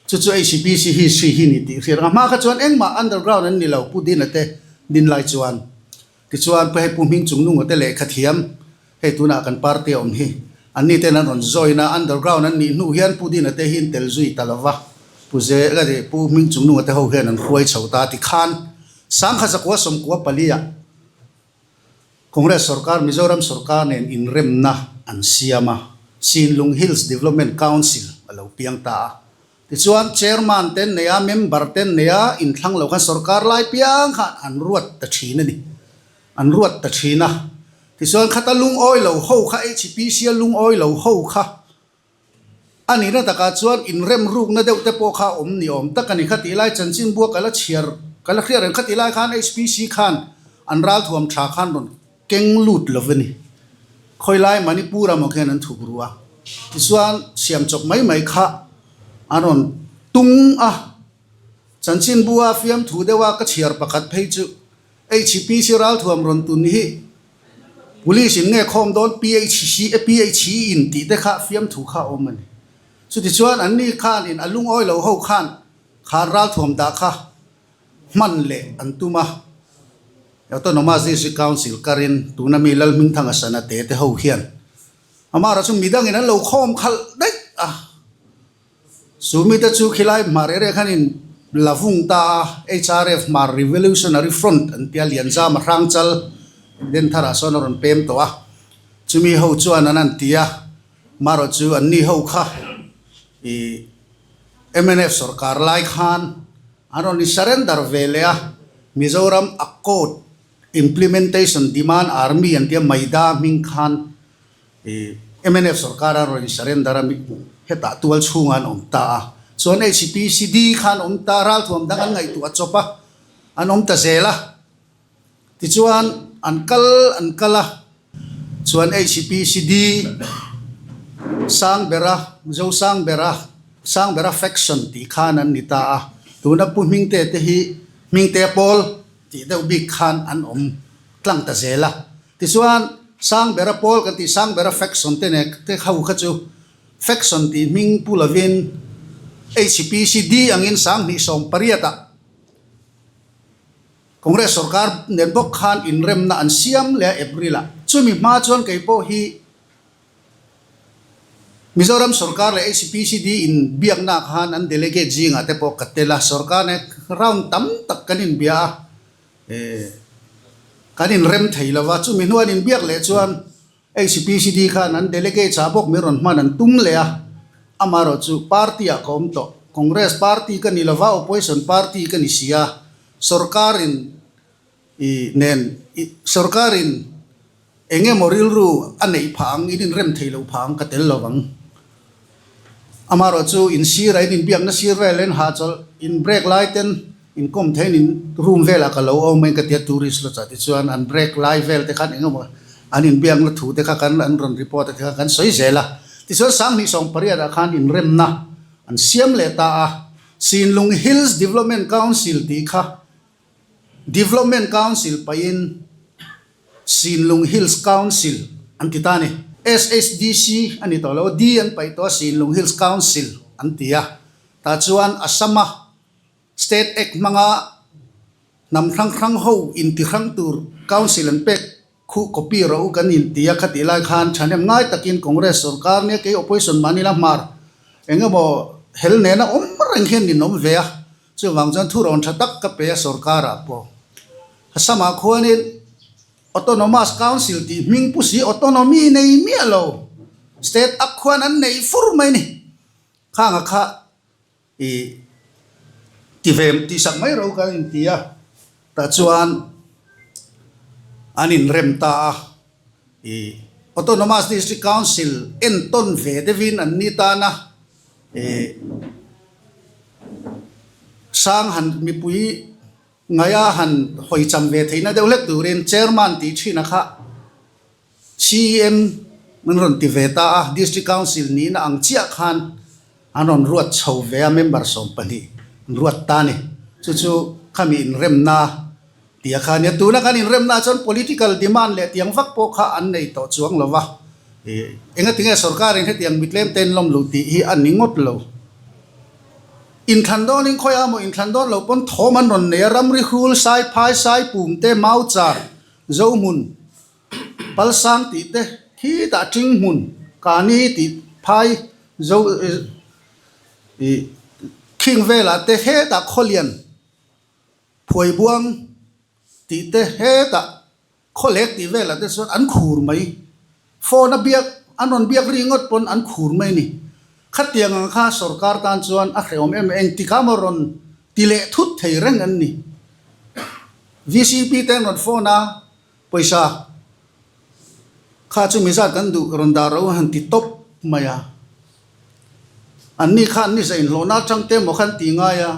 Chu chu HPC history hi ni tih hriat ang. A hma kha chuan engmah underground an ni lo Pu Dina te din lai chuan. Tichuan Pu hei Pu Hming Chungnunga te lehkha thiam hei tunah kan party a awm hi an ni ten an rawn join a, underground an nih hnu hian Pu Dina te hi an tel zui ta lo va, Pu Ze ka ti Pu Hming Chungnunga te ho hian an hruai chho ta tikhan Sangkha zakua sawmkua pali ah Congress sorkar Mizoram sorkar nen inremna an siam a, Sinlung Hills Development Council a lo piang ta a. Tichuan Chairman te an nei a, member te an nei a, inthlang lo khan sorkar lai piang khan an ruat ta thin a ni. An ruat ta thin a. Tichuan khata lungawi lo ho kha HPC a lungawi lo ho kha A nihna takah chuan inrem rukna deuh te pawh kha awm ni awm tak a ni. Khatih lai chanchinbua ka la chhiar, ka la hriat reng. Khatih lai khan HPC khan an ralthuam tha khan rawn keng lut lo a ni. Khawi lai Manipur amaw khian an thuk ru a. Tichuan siam chawp mai mai kha an rawn tung a. Chanchinbua fiamthu deuha ka chhiar pakhat phei chu HPC ralthuam rawn tun hi Police in nge khawm dawn PHC e PHE in tih te kha fiamthu kha a awm a ni. Chutichuan an ni khan in a lungawi lo ho khan khan ralthuam dah kha hman leh an tum a. Autonomous District Council karin tuna mi Lalhmingthanga sana te te ho hian amaherawh chu midangin an lo khawm khalh daih a. Chu mite chu khilai hmar area khan in la vung ta a, HRF Hmar Revolutionary Front an tia Lianzama Hrangchal Dentharah sawn a rawn pem tawh a, chumi ho chuan an an ti a, marawh chu anni ho kha ih mnf sorkar lai khan an rawn in surrender ve leh a, Mizoram Accord Implementation Demand Army an tia Maida hming khan I mnf sorkar a rawn surrender a hetah tual chhungah an awm ta a, chuan HPCD kha an awm ta a, ralthuam dang an ngaihtuah chawp a, an awm ta zel a, tichuan an kal an kal a, chuan HPCD Sangbera, Zo Sangbera, Sangbera faction tih khan an ni ta a, tuna Pu Hmingte te hi Hmingte pawl tih deuh bik khan an awm tlang ta zel a. Tichuan, Sangbera pawl kan tih Sangbera faction te nek te ho kha chu faction tih hming pu lovin HPCD angin 2018 ah Congress sorkar nen bawk khan inremna an siam leh a April ah. Chumi hma chuan kei pawh hi Mizoram sorkar leh HPCD inbiakna khan an delegate zingah te pawh ka tel a, sorkar nen round tam tak kan inbia a. Kan inrem thei lo va, chumi hnuain inbiak leh chuan HPCD khan an delegates ah bawk min rawn hman an tum leh a, amaherawh chu party ah ka awm tawh, Congress party ka ni lo va, opposition party ka ni si a, sorkarin i nen i sorkarin Eng emaw rilru a neih phah ang, in inrem thei lo phah ang ka tel lo vang. Amaherawh chu in sirah in inbiakna sir vel in hahchawlh, in break lai ten inkawm theiin in room velah ka lo awm mai ka tia tourist lawchah tichuan an break lai vel te khan eng emaw an inbiakna thu te kha kan an rawn report a te kha kan sawi zel a. Tichuan 2018 ah khan inremna an siam leh ta a, Sinlung Hills Development Council tih kha Development Council pahin Sinlung Hills Council an ti ta a ni. SHDC a ni tawh lo, D an paih tawh a, Sinlung Hills Council an ti a. Tah chuan Assam-a State Act hmanga hnam hrang hrang ho intihrang tur Council an pek khuh copy rawh u kan inti a, khatih lai khan thahnem ngai takin Congress sorkar nia kei opposition mahni la hmar eng emaw hel nena awm reng hian ninawm ve a, Chuvang chuan thurawn tha tak ka pe a sorkarah pawh. Assam-ah khuanin Autonomous Council tih hming pu si autonomy nei miah lo state ak khuan an nei fur mai ni. Khanga kha i ti ve tih sak mai ro kan inti a, tah chuan an inrem ta a. I Autonomous District Council entawn ve deuhin an ni tan a. Sang han mipui ngaia han hawi cham ve theihna deuh hlek turin Chairman tih thin a kha CEM An rawn ti ve ta a, District Council nihna ang chiah khan an rawn ruat chho ve a, member 12 an ruat ta a ni. Chu chu khami inremna tia kha a nia. Tuna kan inremnaah chuan political demand leh tiang vak pawh kha an nei tawh chuang lo va, engatinge sorkarin hetiang mitlem te an lawm lo tih hi a ni ngawt lo. Inthlan dawnin khawiah maw inthlan dawn loh pawn thawm an rawn nei a, ramri hrul, saiphai, saipum te, mauchar, zohmun, Palsang tih te khitah ṭing hmun Kani tih phai zo ih khing velah te hetah khawlian Phuaibuang tih te hetah khawlek tih velah te chuan an khur mai. Phone a biak an rawn biak ri ngawt pawn an khur mai a ni. Khatiang ang kha sorkar tan chuan a hrehawm em em engtikah maw rawn ti leh thut thei reng an ni. VCP te an rawn phone a. Pawisa kha chu mizat kan duh rawn dah ro han ti tawp mai a. An ni kha an ni zain hlawhna atang te emaw kha an ti ngai a.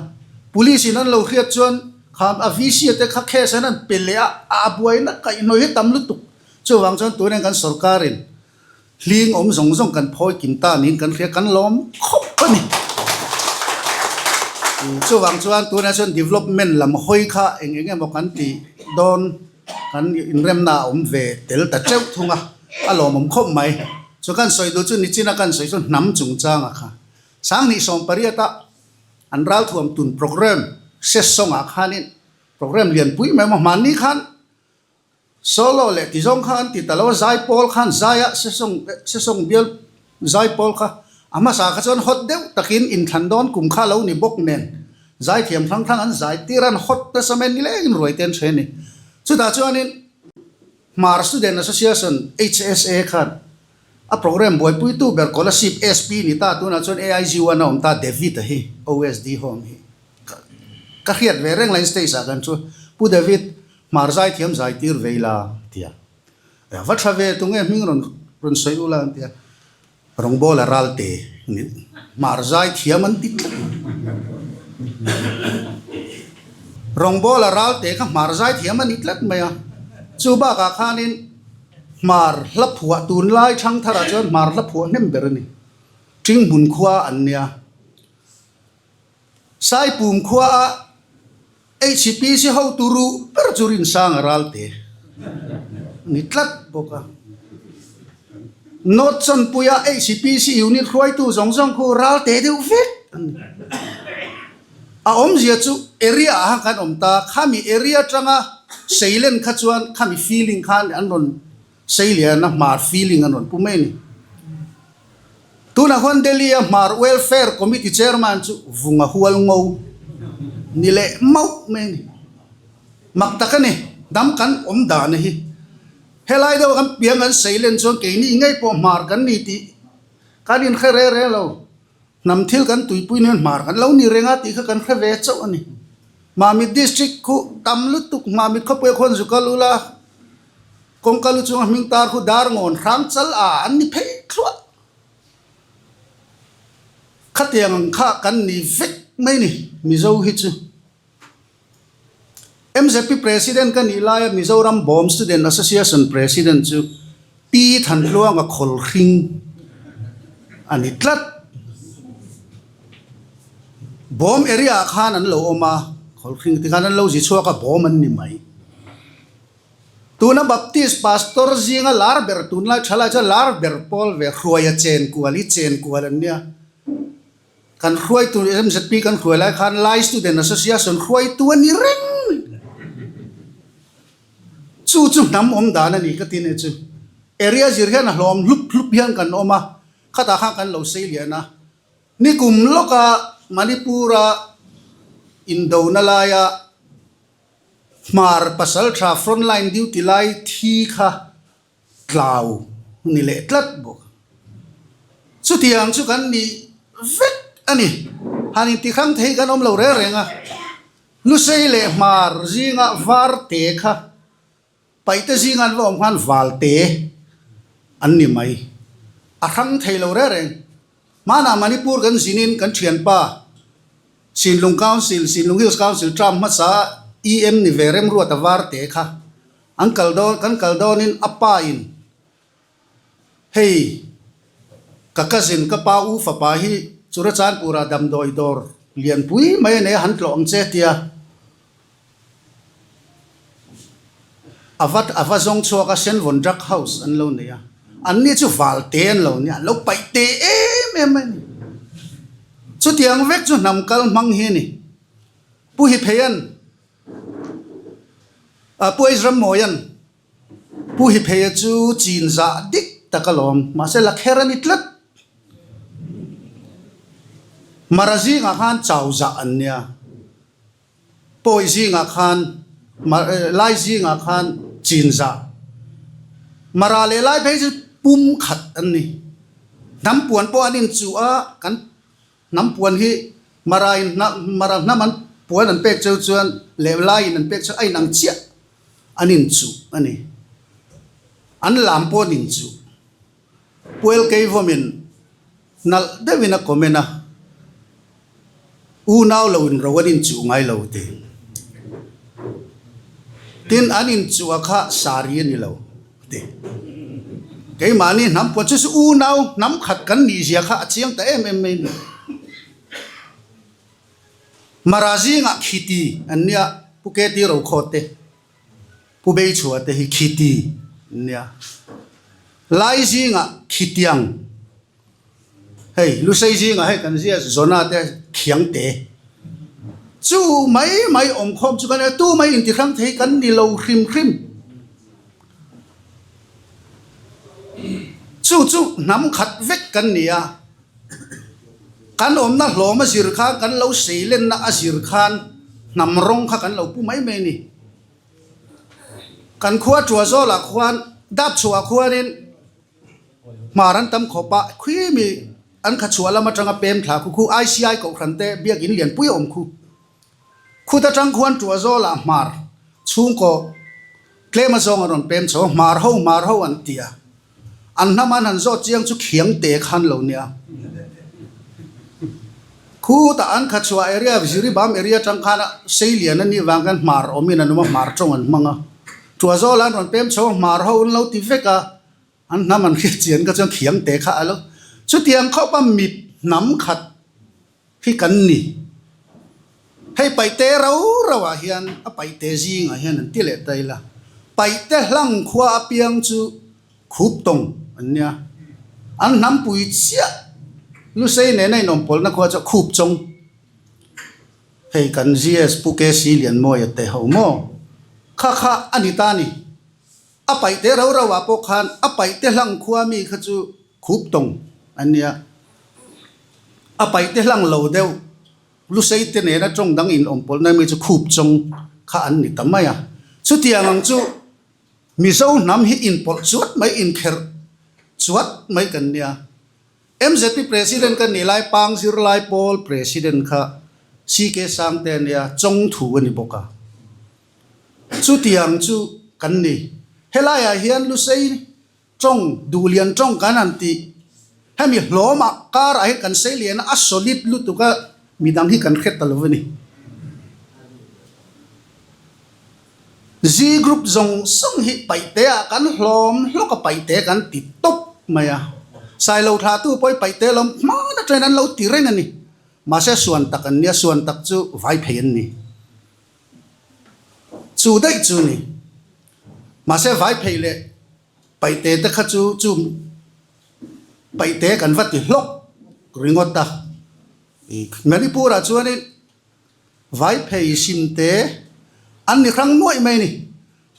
Police in an lo hriat chuan kha a VC a te kha case an han pe leh a, a buaina kaihhnawih hi tam lutuk. Chuvang chuan tunah kan sorkar in Hling awm zawng zawng kan phawi kim ta niin kan hria, kan lawm khawp a ni. Chuvang chuan tunah chuan development lam hawi kha eng eng emaw kan tih dawn kan inremna a awm ve tel ta teuh thung a, a lawmawm khawp mai. Chu kan sawi duh chu nichina kan sawi chu hnam chungchanga kha 2018 a an ralthuam tun programme session-ah khanin programme lianpui mai emaw hmanni khan Solo leh tizawng kha an ti ta lo a, zaipawl khan zaia sesong sesong bial zaipawl kha a hmasa kha chuan hot deuh takin inthlan dawn kum kha lo ni bawk nen zaithiam hrang hrang an zai tir an hot nasa mai nilengin ruai te an hre a ni. Chutah chuanin Hmar Student Association, HSA, khan a programme buaipuitu ber Kolasib SP ni ta tunah chuan AIG one a awm ta David-a hi OSD home hi ka hriat ve reng lain stage ah kan chu Pu David Hmar zai thiam zai tir ve ila ti a, a va tha ve tunge hming rawn rawn sawi ula an ti a, rawngbawla ralte hmar zai thiam an ti tlat mai. Rawngbawla ralte kha hmar zai thiam a ni tlat mai a, chu bakah khanin hmar hla phuah tunlai thangtharah chuan hmar hla phuah hnem ber a ni, Ṭinghmun khua an nia. Saipum khuaah HPC hotu ruh ber chu Rinsanga Ralte a ni tlat bawk a. North Chawnpuia HPC unit hruaitu zawng zawng khu Ralte deuh vek a ni. A awmzia chu area ah khan awm ta, khami area atanga Seilen kha chuan khami feeling khan an rawn Seiliana hmar feeling an rawn pu mai a ni. Tunah khuan Delhi-a Hmar Welfare Committee Chairman chu Vunga Hual Ngo ni leh mauh mai a ni. Mak tak a ni, hnam kan awm dan hi. Helai deuha kan piang kan seilen chuan keini ngei pawh hmar kan ni tih kan inhre re re lo. Hnam thil kan tuipui nen hmar kan lo ni reng a tih kha kan hre ve chauh a ni. Mamit District khu tam lutuk Mamit khawpuia khuan zu kal ula, Kawngka lu chunga hming tar khu dar ngawn hrang chal a an ni phei thluah. Khatiang ang kha kan ni vek mai ni Mizo hi chu. MZP President ka nih laia Mizoram Bawm Student Association President chu Pi Thantluanga Khawlhring a ni tlat. Bawm area ah khan an lo awm a, Khawlhring tikhan an lo zi chhuak a, bawm an ni mai. Tuna Baptist Pastor zinga lar ber tunlai thalai chuan lar ber pawl ve hruaia chen kual hi chen kual an nia. Kan hruaitu MZP kan hruai lai khan Lai Student Association hruaitu a ni reng. Chu chu hnam awm dan a ni ka ti nih chu. Area zir hian a hlawm hlup hlup hian kan awm a, khatah khan kan lo sei lian a. Nikum lawka Manipur-a indona laia Hmar pasaltha frontline duty lai thi kha tlau ni leh tlat bawk. Chutiang chu kan ni vek a ni. Han intihrang thei kan awm lo reng reng a. Lusei leh Hmar zinga varte kha Paihte zinga an va awm khan valte an ni mai. A hrang thei lo reng reng. Hmanah Manipur kan zinin kan thianpa Sinlung Council, Sinlung Hills Council term hmasa EM ni ve Remruata Varte kha an kal dawn, kan kal dawnin a pa in. Hei ka cousin ka pa u fapa hi Churachandpur-ah damdawi dawr lianpui mai a nei a, han tlawh ang che tia a va a va zawng chhuak a, Senvawn Drug House an lo nei a, anni chu valte an lo nia, an lo paih te em em mai a ni. Chutiang vek chu hnam kal hmang hi a ni. Pu Hipheia'n, Pu Ezrammawia'n Pu Hipheia chu chin zah dik tak alawm, mahse la kher a ni tlat. Mara zingah khan chau zah an nia, Pawi zingah khan Lai zingah khan chin zah. Mara leh Lai phei chu pum khat an ni. Hnam puan pawh an inchuh a, kan Hnam puan hi Mara in Mara hnam an puan an pek cheu chuan leh Lai in an pek cheu a inang chiah an inchuh a ni. An lam pawh an inchuh. Puel Keivawmin nalh deuhin a comment a, Unau lo in ro an inchuh ngai lo ti. Tin an inchuh a kha sari a ni lo. Ti. Keimahni hnam puan chu chu unau hnam khat kan nih zia kha a chiang ta em em mai a ni. Mara zingah khiti an nia, Pu Keti Rokhawt te, Pu Beichhua te hi khiti an nia. Lai zingah khitiang. Hei Lusei zingah hei kan zia Zona te khiang te chu mai mai awm khawm chu kan tu mai intihrang thei kan ni lo hrim hrim. Chu chu hnam khat vek kan ni a, kan awmna hlawm a zir khan kan lo seilenna a zir khan hnam rawng kha kan lo pu mai mai a ni. Kan khua Tuazawlah khuan Dapchhuah khuanin Hmar an tam khawp a, khui mi an kha chhuah lam atanga pem thla khu khu ICI kohhran te biakin lianpui a awm khu. Khut atang khuan Tuahzawlah hmar chhungkaw tlem azawng an rawn pem chho a, hmar ho hmar ho an ti a. An hnam an han zawt chiang chu khiang te khan lo nia. Khutah an kha chhuah area Jiribam area atang khan a sei lian a nih vang khan hmar awmin an awm a, hmar tawng an hmang a. Tuahzawlah an rawn pem chho a, hmar ho an lo ti vek a. An hnam an hriat chian kha chuan thiam te kha a lo. Chutiang khawp a mit hnam khat hi kan ni. Hei paihte rau rau ah hian a paihte zingah hian an ti leh ta ila. Paihte hlang khua apiang chu khup tawng an nia. An hnam pui chiah Lusei nena inawmpawlhna khua chu khup chawng. Hei kan GS Pu KC Lianmawia te ho maw? Kha kha a ni ta ni. A paihte rau rau ah pawh khan a paihte hlang khua mi kha chu khup tawng an nia. A paihte hlang lo deuh Lusei te nena tawng dang in awm pawlh na mi chu khup chawng kha an ni ta mai a. Chutiang ang chu Mizo hnam hi inpawlh chuat mai inkherh chuat mai kan nia. MZP President ka nih lai Pang Zirlai Pawl President kha CK Sangte a nia, Chawngthu a ni bawk a. Chutiang chu kan ni. Helaiah hian Lusei tawng, Duhlian tawng kan han tih. Hemi hlawmah karah hian kan sei lian a, a solid lutuk a, midang hi kan hre ta lo a ni. Z group zawng zawng hi paihte-ah kan hlawm hlawk a, paihte kan ti tawp mai a. Sailo thlahtu pawh hi paihte lawm hman atangin an lo ti reng a ni. Mahse suan tak an nia, suan tak chu vai phei an ni. Chu daih chu ni. Mahse vai phei leh paihte te kha chu chu paihte kan va ti hlawk ringawt a. Manipur ah chuanin vai phei simte an ni hrang nuaih mai a ni.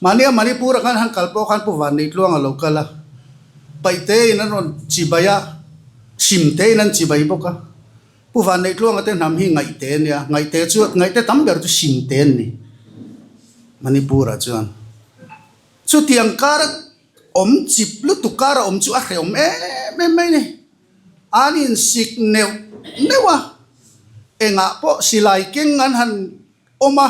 Mahnia Manipur ah khan han kal pawh khan Pu Vanneitluang a lo kal a, Paihte in an rawn chibai a, Simte in an chibai bawk a. Pu Vanneitluanga te hnam hi Ngaihte a nia, Ngaihte chu Ngaihte tam ber chu Simte an ni Manipur ah chuan. Chutiang kar awm chip lutuk kar a awm chu a hrehawm em em mai a ni. An insik neuh neuh a, engah pawh silai keng an han awm a,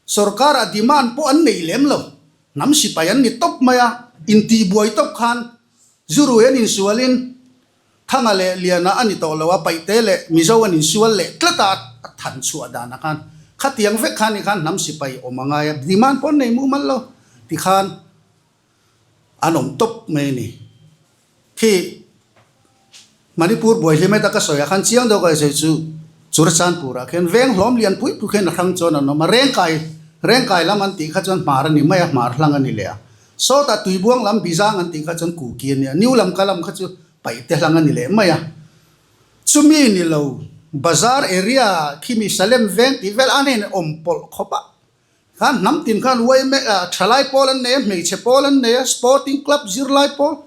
Sorkar-ah demand pawh an nei lem lo. Hnam sipai an ni tawp mai a, intihbuai tawp khan Zurui an insualin Thanga leh Liana a ni tawh lo a, Paihte leh Mizo an insual leh tlat a, a than chhuah danah khan khatiang vek khan ni khan hnam sipai awm a ngai a, demand pawh an nei mumal lo tikhan an awm tawp mai a ni. Khi Manipur buai hlim heta ka sawi ah khan chiang deuh ka sawi chu Churachandpur ah khian veng hlawm lian pui pui khian a hrang chuan an awm a, Rengkai Rengkai lam an tih kha chuan hmar a ni mai a, hmar hlang a ni leh a. Sawtah Tuibuang lam Bizang an tih kha chuan Kuki a ni a, New Lamka lam kha chu Paihte hlang a ni leh mai a. Chumi ni lo Bazar area khimi Salem veng tih vel an in awm pawlh khawp a. Khan hnam tin khan yma ah thalai pawl an nei a, hmeichhe pawl an nei a, sporting club zirlai pawl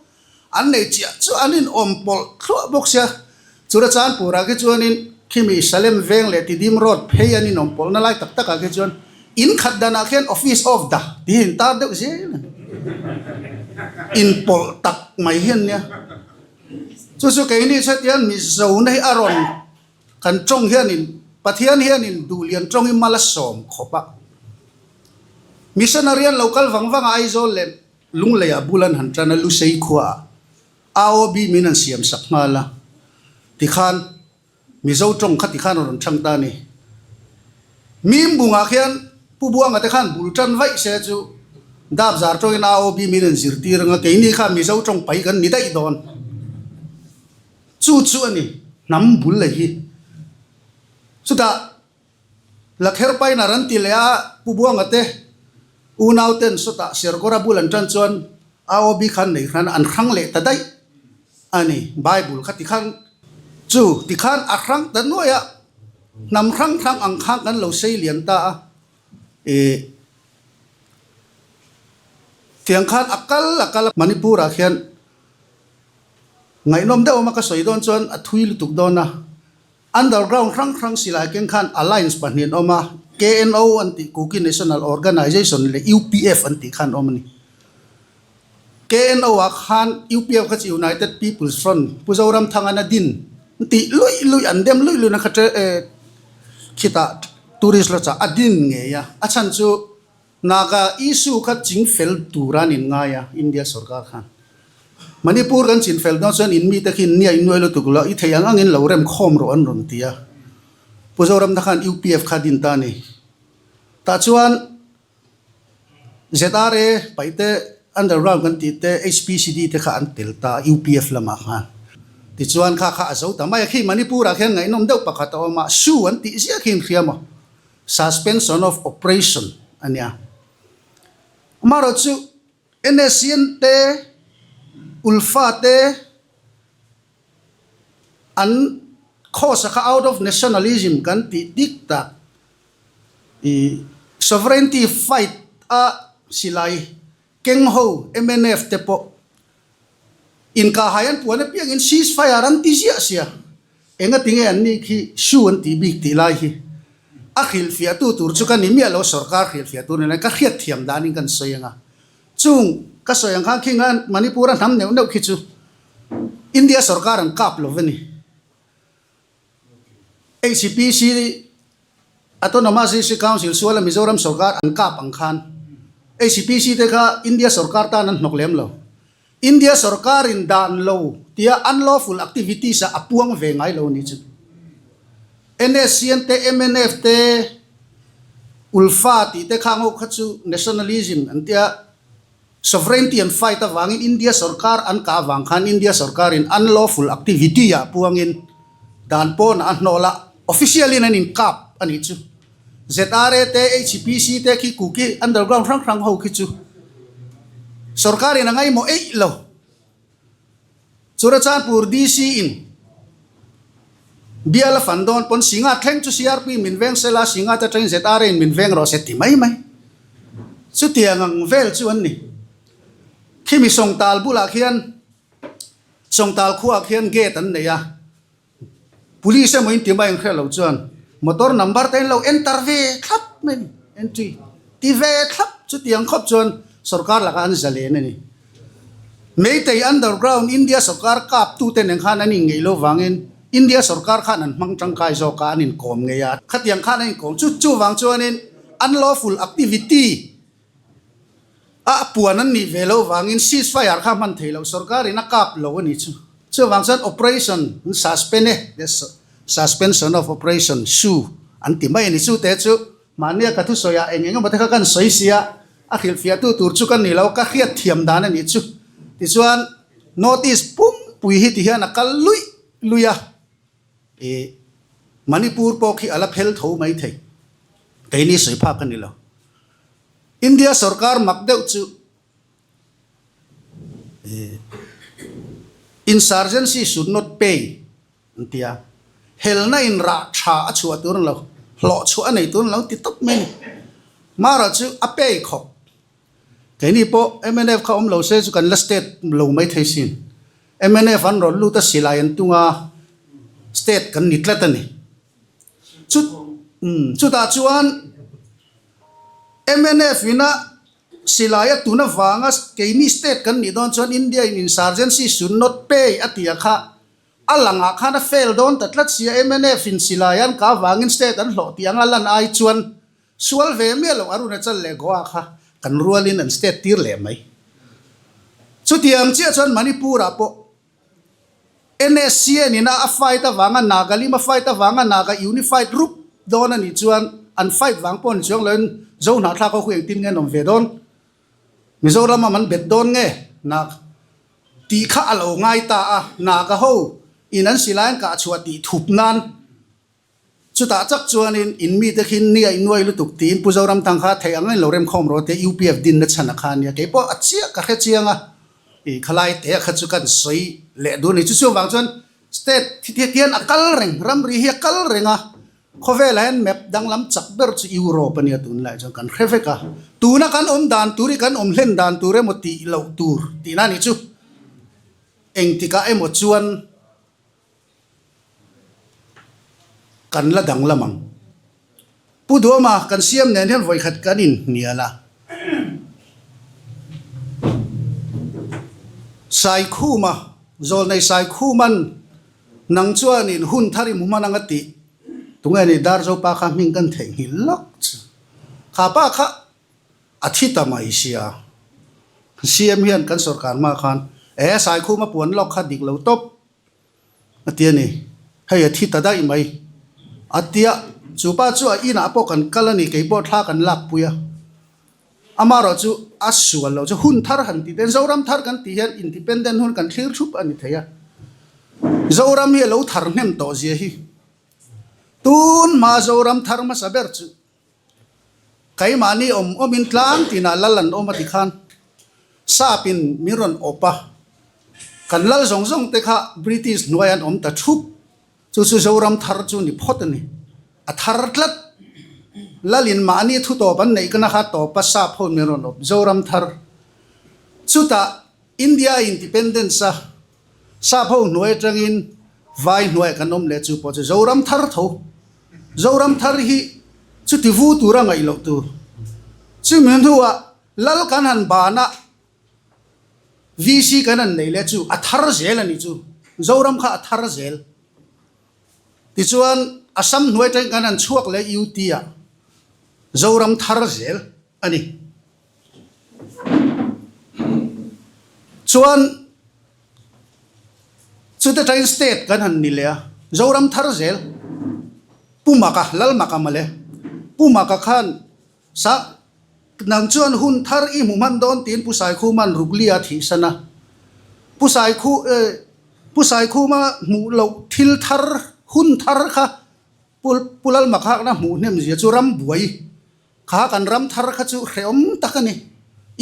an nei chiah chu an in awm pawlh thluah bawk sia. Churachandpur ah khi chuanin khimi Salem veng leh Tidim road phei an in awm pawlh na lai tak tak ah khi chuan in khat dan ah khian office of the tih hi in tar deuh zel a ni. In pawlh tak mai hi an nia. Chu chu keini chutiang Mizona hi a rawn Kan tawng hianin Pathian hianin duhlian tawngin mal a sawm khawp a. Missionary an lo kal vang vang a Aizawl leh Lungleiah bul an han tan a, Lusei khuaah AOB min an siam sak nghal a. Tikhan Mizo tawng kha tikhan a rawn chhang ta a ni. Mimbungah khian Pu Buanga te khan bul tan vaih se chu Dapzar tawngin AOB min an zirtir ang a, keini kha Mizo tawng pai kan ni daih dawn. Chu chu a ni, hnam bul leh hi. Chutah Lakher pain a ran ti leh a, Pu Buanga te unau ten sawtah Serkawra bul an tan chuan AOB khan nei hran an hrang leh ta daih a ni. Bible kha tikhan chu tikhan a hrang ta nuai a, hnam hrang hrang ang khan kan lo sei lian ta a. Ih tiang khan a kal a kal a, Manipur ah khian Ngaihnawm deuh awma ka sawi dawn chuan a thui lutuk dawn a, underground hrang hrang silai keng khan alliance pahnih an awm a, KNO an tih Kuki National Organization leh UPF an tih khan awm a ni. KNO ah khan UPF kha chu United People's Front Pu Zoramthangan a din an tih luih luih an dem luih luih na kha khitah tourist lodge ah a din ngei a, a chhan chu Naga issue kha ching fel tur an in ngai a, India sorkar khan. Manipur kan chin fel dawn chuan in mite khi nia in nuai lutuk lo, i thei ang angin lo rem khawm rawh an rawn ti a. Pu Zoramna khan UPF kha din ta a ni. Tah chuan ZRA paihte underground kan tih te HPCD te kha an tel ta UPF lamah khan. Tichuan kha kha a zo ta mai a, khi Manipur ah khian ngaihnawm deuh pakhat a awm a, Shu an tih ziah khi in hria maw? Suspension of Operation a nia. Amaherawhchu NSCN te, ULFA te an khawsa kha out of nationalism kan tih dik tak i sovereignty fight a silai Keng ho mnf te pawh inkahhai an puan apiangin cease fire an ti ziah sia, engatinge an ni khi shu an tih bik tih lai hi a hrilhfiahtu tur chu ka ni miah lo, sorkar hrilhfiahtu ni lai ka hriat thiam danin kan sawi anga, chung ka sawi ang khan khi nga Manipur a hnam neuh neuh khi chu India sorkar an kap lo a ni. HPC Autonomous District Council suala Mizoram sorkar an kap ang khan HPC te kha India sorkar tan an hnawk lem lo. India sorkarin dan lo tia unlawful activities ah a puang ve ngai lo ni chu. NSCN te mnf te ULFA tih te khang ho kha chu nationalism an tia Sovereignty an fight avangin India sorkar an kah avang khan India sorkarin unlawful activity ah puangin dan pawnah a hnawl a, official in an inkap a nih chu. ZRA te, HPC te khi Kuki underground hrang hrang ho khi chu sorkarin a ngaihmawh eih lo. Churachandpur DC in bial a fan dawn pawn Singa thleng chu CRP min veng sela Singa te atangin ZRA in min veng rawh se ti mai mai. Chutiang ang vel chu an ni. Khimi Sawngtal bulah khian Sawngtal khuaah khian gate an nei a. Police emaw in ti mai ang hriat loh chuan motor number te an lo enter ve thlap mai a ni, entry ti ve thlap chutiang khawp chuan sorkar lakah an zalen a ni. Meitei underground India sorkar kap tute nen khan an inngeih lo vangin India sorkar khan an hmang tangkai zawk a, an inkawm ngei a, khatiang khan an inkawm chu chuvang chuanin unlawful activity A puan an nih ve loh vangin cease fire kha hman thei loh sorkarin a kap lo a ni chu. Chuvang chuan operation an suspend e, suspension of operation shu an ti mai a ni. Chu te chu mahnia ka thusawi ah eng eng emaw te kha kan sawi sia, a hrilhfiahtu tur chu ka ni lo, ka hriat thiam dan a nih chu. Tichuan notice pum Khawpui hi ti hian a kal luih luih a, ih Manipur pawh khi a la phel tho mai thei. Keini sawi phak a ni lo. India sorkar mak deuh chu ih insurgency should not pay an ti a, helna in rah tha a chhuah tur a ni lo, hlawh chhuah a nei tur a ni lo ti tawp mai a ni. Mara chu a pay khawp. Keini pawh mnf kha awm lo se chu kan la state lo mai thei sin. Mnf an rawn lut a silai an tung a, state kan ni tlat a ni. Chu chutah chuan mnf ina silai a tun avanga keini state kan nih dawn chuan India in insurgency should not pay a tih a kha a langah khan a fail dawn ta tlat sia mnf in silai an kah avangin state an hlawh tih anga lan ai chuan Sual ve miah loh Arunachal leh Goa kha kan rualin an state tir leh mai. Chutiang chiah chuan Manipur-ah pawh NSCN ina a fight avanga Nagalim a fight avanga Naga unified rup dawn a nih chuan an fight vang pawh ni chuang loin Zo hnahthlak ho khu engtin nge an awm ve dawn? Mizoram a man bet dawn nge? Nag tih kha a lo ngai ta a, Naga ho in an silai an kah chhuah tih thup nan Chutah chak chuanin in mite khi nia i nuai lutuk tiin Pu Zoramthang kha theih ang in lo remkhawm rawh tia UPF dinna chhan a kha ania. Kei pawh a chiah ka hre chiang a, i khalai te kha chu kan sawi leh duh a ni. Chu chu avang chuan state thi hian a kal reng, ramri hi a kal reng a, khawvelah hian map danglam chak ber chu Europe a nia tunlai chuan kan hre vek a. Tuna kan awm dan tur hi kan awm hlen dan tur emaw tih loh tur tihna a ni chu. Engtikah emaw chuan. Kan la danglam ang. Pu Duama kan siam nen hian vawikhat kan inhnial a. Saikhuma, Zawlnei Saikhuman nang chuanin hun thar i hmu hman ang a tih. Tunge ni Darzopa kha hming kan theihnghilh lawk chu. Kha pa kha a thi ta mai sia. Siam hian kan sorkar hma khan e Saikhuma puan lawk kha dik lo tawp. A ti a ni. Hei a thi ta daih mai. A tia, chu pa chu a inah pawh kan kal a ni, kei pawh thla kan lak pui a. Amaherawh chu a sual lo chu hun thar han tih ten Zoram thar kan tih hian independent hun kan thlir thup a ni thei a. Zoram hi a lo thar hnem tawh zia hi. Tun hma Zoram thar hmasa ber chu Keimahni awm awmin tlang tinah lal an awm a ti khan Sap-in min rawn awp a, kan lal zawng zawng te kha British hnuai an awm ta thup, chu chu Zoram thar chu ni phawt a ni, a thar tlat. Lalin mahni thu tawp an neih kana kha tawpa Sap ho min rawn awp Zoram thar. Chutah India Independence a Sap ho hnuai atangin vai hnuaiah kan awm leh chu pawh chu Zoram thar tho. Zoram thar hi chuti vu tura ngaih loh tur. Chumi hnuah Lal kan han ban a, VC kan han nei leh chu a thar zel a ni chu. Zoram kha a thar zel. Tichuan Assam hnuai atangin kan han chhuak leh UT ah Zoram thar zel a ni. Chuan chute tangin state kan han ni leh a, Zoram thar zel Pu Maka, Lal Maka mawle, Pu Maka khan sa nang chuan hun thar i hmu hman dawn tiin Pu Saikhuma'n Rukli a thihsan a. Pu Saikhu Pu Saikhuma hmuh loh thil thar hun thar kha Pu Lal Maka khan a hmuh hnem zia chu ram buai Kha kan ram thar kha chu hrehawm tak a ni.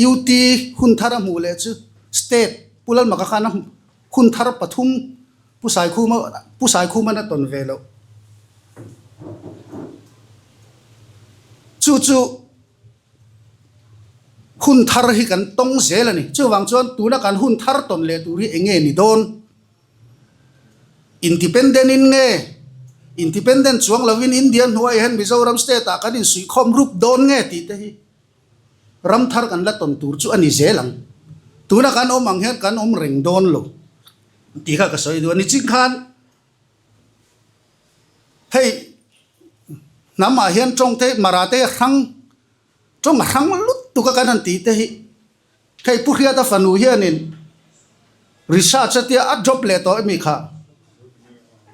UT hun thar a hmuh leh chu State Pu Lalmaka khan a hun thar pathum Pu Saikhuma Pu Saikhuman a tawn ve loh. Chu chu hun thar hi kan tawng zel a ni. Chuvang chuan tuna kan hun thar tawn leh tur hi eng nge ni dawn? Independent in nge? Independent chuang lovin India hnuaiah hian Mizoram state ah kan insuihkhawm rup dawn nge tih te hi ram thar kan la tawn tur chu a ni zel ang. Tuna kan awm ang hian kan awm reng dawn lo tih kha ka sawi duh a ni. Ching khan hei hnam ah hian tawng te Mara te hrang tawng a hrang lutuk a kan han tih te hi Hei Pu Hriata fanu hianin research a tia a drop leh tawh emi kha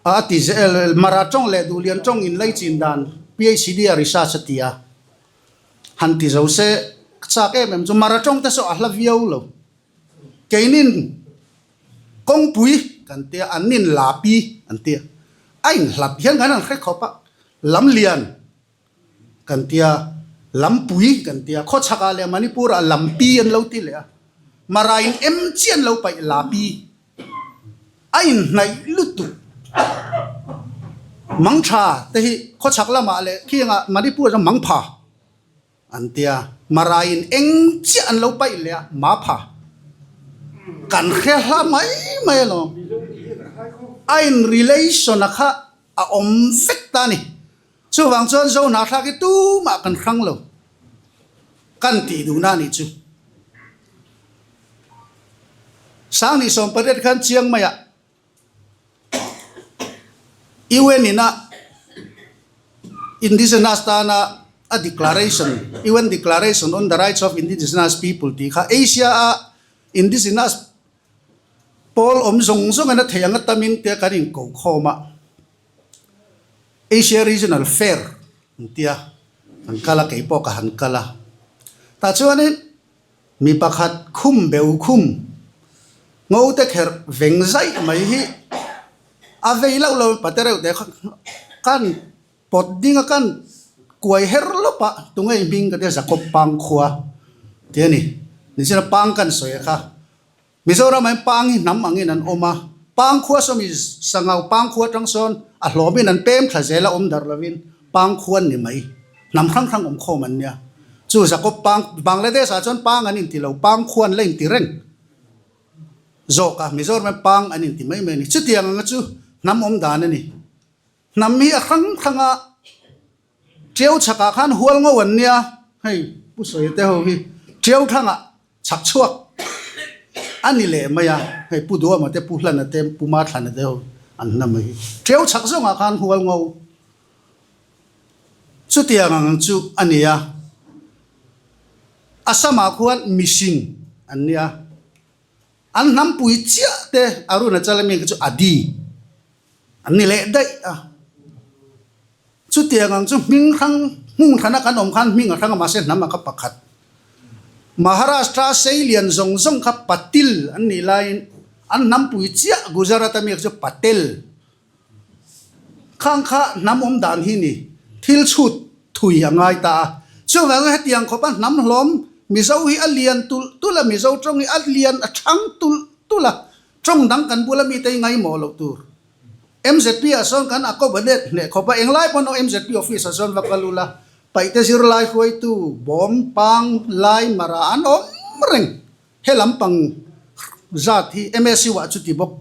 a ti zel Mara tawng leh Duhlian tawng in leichin dan PhD a research a ti a han ti zo se ka chak em em chu Mara tawng te saw a hla viau lo keinin kawngpui. kan tia, an nin Lapi an tia. A inhlat hian kan han hre khawp a, Lamlian kan tia, Lampui kan tia, khawchhakah leh Manipur-ah Lampi an lo ti leh a, Marain em chiah an lo paih Lapi. A inhnaih lutuk. Mangtha te hi khawchhak lamah leh khiangah Manipur chuan Mangpha an tia, Marain eng chiah an lo paih leh a, Mapha. Kan hre hla mai mai alawm. A in relation a kha a awm vek ta a ni. Chuvang chuan Zohnahthlak hi tumah kan hrang lo kan tih duhna a nih chu. Sangni 18 khan Chiang Maiah UN ina Indigenous tana a declaration, UN Declaration on the Rights of Indigenous People tih kha Asia a Indigenous pawl awm zawng zawng in a theih anga tamin tia kan inko khawm a. Asia Regional Fair an tia kan kal a, kei pawh ka han kal a. Tah chuanin mi pakhat khum beu khum ngo te kherh veng zaih mai hi a vei loh lo pate reuh te kha kan pawt ding a kan kuai her lawp a tunge i hming ka tia Jacob Pangkhua tih a ni. Nichina Pang kan sawi a kha. Mizoram ah hian pang hi hnam angin an awm a, pang khua sawmi sangau pang khua atang sawn a hlawmin an pem thla zel a awm darh lovin pang khua an ni mai. Hnam hrang hrang awm khawm an nia. Chu Jacob pang, Bangladesh ah chuan pang an inti lo, pang khua an la inti reng zawk a, Mizoram hian pang an inti mai mai a ni. Chutiang anga chu hnam awm dan a ni. Hnam hi a hrang hrang a, Tiau chhakah khan hual ngo an nia, hei Pu Sawi te ho hi Tiau thangah chhak chhuak a ni leh mai a, hei Pu Duama te Pu Hlana te Pu Mathlana te ho an hnam mai hi Tiau chhak zawngah khan hual ngo chutiang ang chu a ni a, Assam-ah khuan mihring an nia. An hnampui chiah te Arunachal ami kha chu Adi an ni leh daih a. Chutiang ang chu hming hrang hmung hrana kan awm khan hming a hrang a mahse hnam a kha pakhat. Maharashtra Seilian zawng zawng kha Patil an nih laiin an hnampui chiah Gujarat ami kha chu Patel. Khang kha hnam awm dan hi ni thil chhut thui a ngai ta a. Chuvangin hetiang khawpa hnam hlawm Mizo hi a lian tulh tulh a, Mizo tawng hi a lian a thang tulh tulh a, tawng dang kan bula mite hi ngaimawh loh tur. MZP ah sawn kan a covenant hneh khawp a, englai pawn aw MZP office ah sawn va kal ula, paihte zirlai hruaitu, bawm, pang, lai, mara an awm reng. He lampang zat hi MSU ah chuti bawk.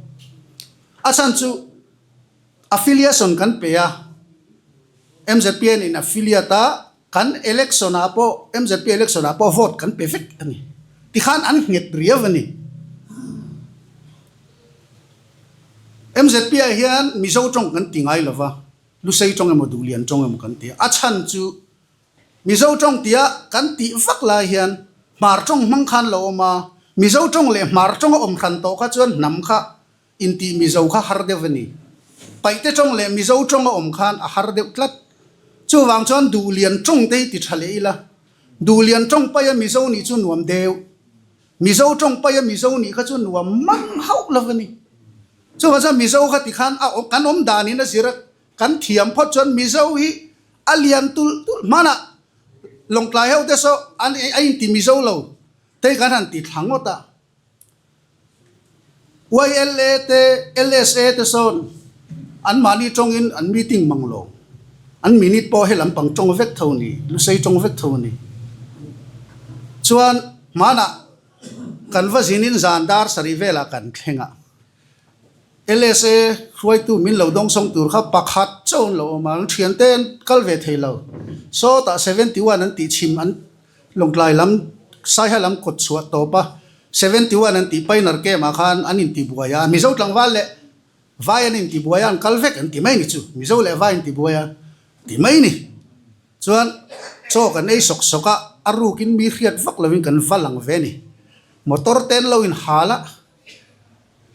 A chhan chu affiliation kan pe a, MZPN in affiliate a, kan election ah pawh MZP election ah pawh vote kan pe vek a ni. Tikhan an nghet riau a ni. MZP ah hian Mizo tawng kan ti ngai lova, Lusei tawng emaw Duhlian tawng emaw kan ti a. A chhan chu Mizo tawng tia kan tih vak lai hian Hmar tawng hmang khan lo awm a, Mizo tawng leh Hmar tawng a awm hran tawh kha chuan hnam kha intih Mizo kha har deuh a ni. Paihte tawng leh Mizo tawng a awm khan a har deuh tlat. Chuvang chuan Duhlian tawng te hi ti tha leh ila, Duhlian tawng paia Mizo nih chu nuam deuh. Mizo tawng paia Mizo nih kha chu nuam mang hauh lo a ni. Chuvang chuan Mizo kha ti khan a kan awm danin a zir a, kan thiam phawt chuan Mizo hi A lian tulh tulh hmanah Lawngtlai ho te saw an a inti Mizo lo te kan han ti thla ngawt a. YLA te LSA te sawn an mahni tawngin an meeting mang lo. An minute pawh he lampang tawng vek tho a ni, Lusei tawng vek tho a ni. Chuan hmanah kan va zinin zan dar sarih velah kan thleng a. LSA hruaitu min lo dawngsawng tur kha pakhat chauh an lo awm a, an thiante an kal ve thei lo. Sawtah 71 an tih chhim an Lawngtlai lam Saiha lam kawt chhuah tawp a, 71 an tih Pioneer Camp ah khan an intibuai a, Mizo tlangval leh Vai an intibuai a an kal vek an ti mai ni chu, Mizo leh Vai intibuai a ti mai ni. Chuan chaw kan ei sawk sawk a, a rukin mi hriat vak lovin kan va lang ve ni. Motor te an lo inhal a.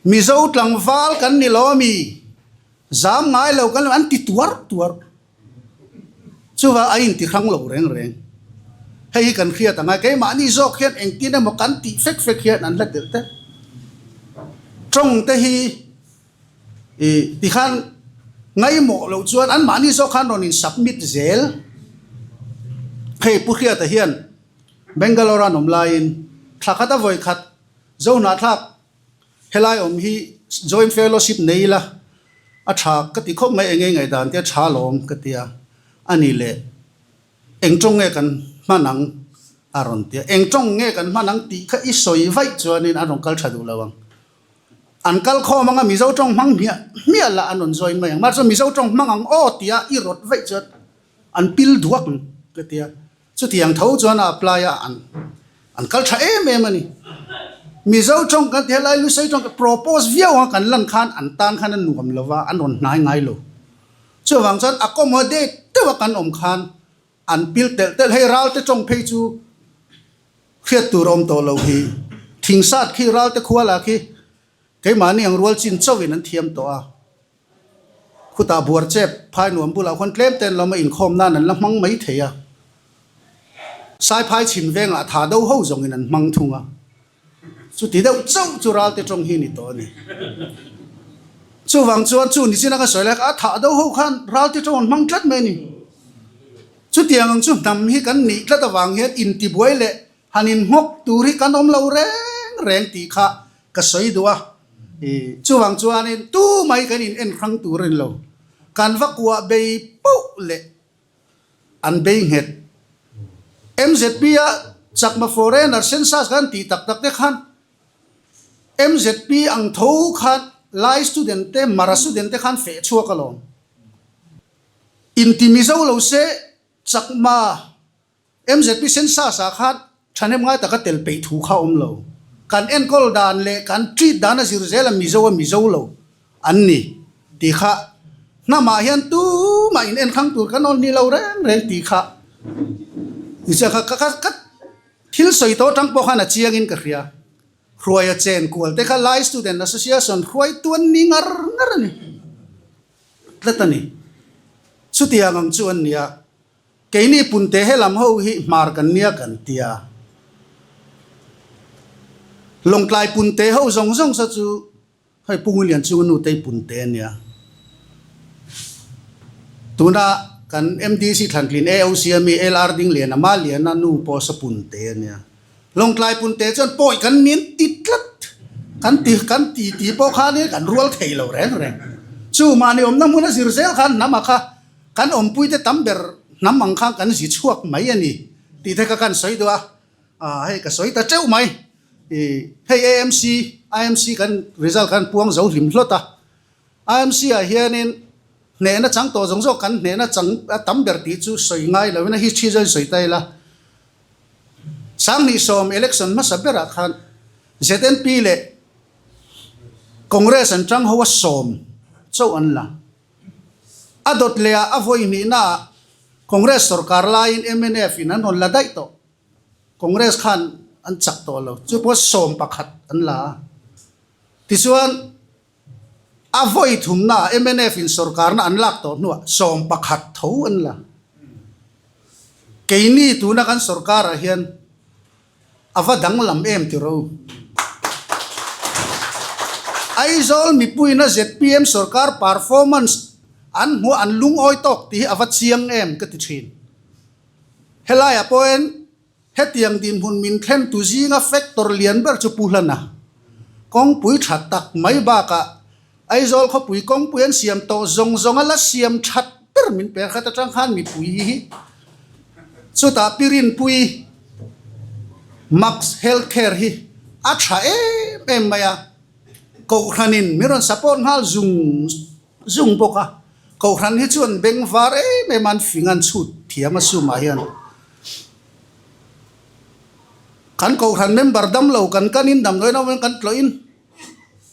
Mizo tlangval kan ni lo ami? Zam ngai lo kan an ti tuar tuar. Chuvang a inti hrang lo reng reng. Hei hi kan hriat ang a, keimahni zawk hian engtin emaw kan tih fek fek hian an hla telh telh. Tawng te hi. I tikhan ngaimawh loh chuan anmahni zawk khan rawn in submit zel. Hei Pu Hriata hian Bangalore a an awm laiin thla khat a vawi khat Zohnahthlak helai awm hi joint fellowship nei ila a tha ka ti khawp mai enge ngaihdan te a tha lawm ka tia a ni leh eng tawng nge kan hman ang a rawn tia eng tawng nge kan hman ang tih kha i sawi vaih chuanin an rawn kal tha duh lo ang. An kal khawm anga Mizo tawng hmang hmiah hmiah lah an rawn join mai ang. Mahse Mizo tawng hmang ang aw tia i rawt vaih chuan an pil duak ang ka tia. Chutiang tho chuan a apply a an an kal tha em em a ni. Mizo tawng kan ti helai Lusei tawng propose viau anga kan lan khan an tan khan a nuam lo va, an rawn hnai ngai lo. Chuvang chuan accommodate deuha kan awm khan An pil telh telh, hei ralte tawng phei chu hriat tur a awm tawh lo hi. Thingsat khi ralte khuala khi keimahni ang rual chin chauhin an thiam tawh a. Khutah buar chep phai nuam bulah khuan tlem ten lawm a inkhawm nan an la hmang mai thei a. Saiphai chhim vengah tha do ho zawngin an hmang thung a. Chuti deuh chauh chu ralte tawng hi ni tawh a ni. Chuvang chuan chu ni chin a ka sawi lai kha a thah do ho khan ralte tawng an hmang tlat mai a ni. Chutiang ang chu hnam hi kan nih tlat avang hian intibuai leh han inhmawk tur hi kan awm lo reng reng tih kha ka sawi duh a. Chuvang chuanin tumai kan in en hrang tur a ni lo. Kan va kuah bei poh leh An bei nghet. MZP a Chakma foreigner census khan tih tak tak te khan MZP ang tho khan Lai student te Mara student te khan feh chhuak alawm. Inti Mizo lo se Chakma MZP census ah khan Thahnem ngai taka tel peih thu kha awm lo. Kan enkawl dan leh kan treat dan a zir zel a Mizo a Mizo lo an ni tih kha hnamah hian tumah in enkhang tur kan awn ni lo reng reng tih kha nichiah kha ka ka thil sawi tawh atang pawh khan a chiang in ka hria. Hruaia chen kual te kha Lai Student Association hruaitu an ni ngar ngar a ni tlat a ni. Chutiang ang chu an ni a. Keini punte he lam ho hi hmar kan nia kan tia. Lawngtlai punte ho zawng zawng sa chu hei Pu Nguilian chunga nutei punte a nia. Tuna kan MDC thlantlin AOC a mi LR Dingliana Maliana nu pawh sa punte a nia. Lawngtlai punte chuan pawi kan nin ti tlat. Kan ti kan ti ti pawh khanin kan rual thei lo reng reng. Chu mahni awmna hmun a zir zel khan hnam a kha. Kan awmpuite tam ber hnam ang khan kan zi chhuak mai a ni tih te kha kan sawi duh a, ah hei ka sawi ta teuh mai. Ih hei AMC, IMC kan result khan puang zo hlim hlawt a, IMC ah hianin hnehna chang tawh zawng zawk kan hnehna chang a tam ber tih chu sawi ngai loin a history zawin sawi ta ila. 2010 election hmasa berah khan ZNP leh Congress an tang ho a sawm chauh an la. A dawt leh ah a vawi hnihna ah Congress sorkar laiin mnf in an rawn la daih tawh. Congress khan an chak tawh lo. Chu pawh 11 an la a. Tichuan a vawi thumna ah mnf in sorkarna an lak tawh hnuah 11 tho an la. Keini tuna kan sorkar ah hian A va danglam em ti ro. Aizawl mipuiin a zpm sorkar performance an hmuh an lungawi tawk tih hi a va chiang em ka ti thin. Helaiah pawhin hetiang dinhmun min thlen tu zinga factor lian ber chu Pu Hlana kawngpui tha tak mai bakah Aizawl khawpui kawngpui an siam tawh zawng zawng a la siam that ber min pe khat atang khan mipui hi chutah Pirinpui Max Health Care hi a tha em em mai a, Kohhranin min rawn support nghal zung zung bawk a, Kohhran hi chuan beng var em em a an fing an chhut thiam a sumah hian kan Kohhran member damlo kan kanin damdawiin awm in kan tlawhin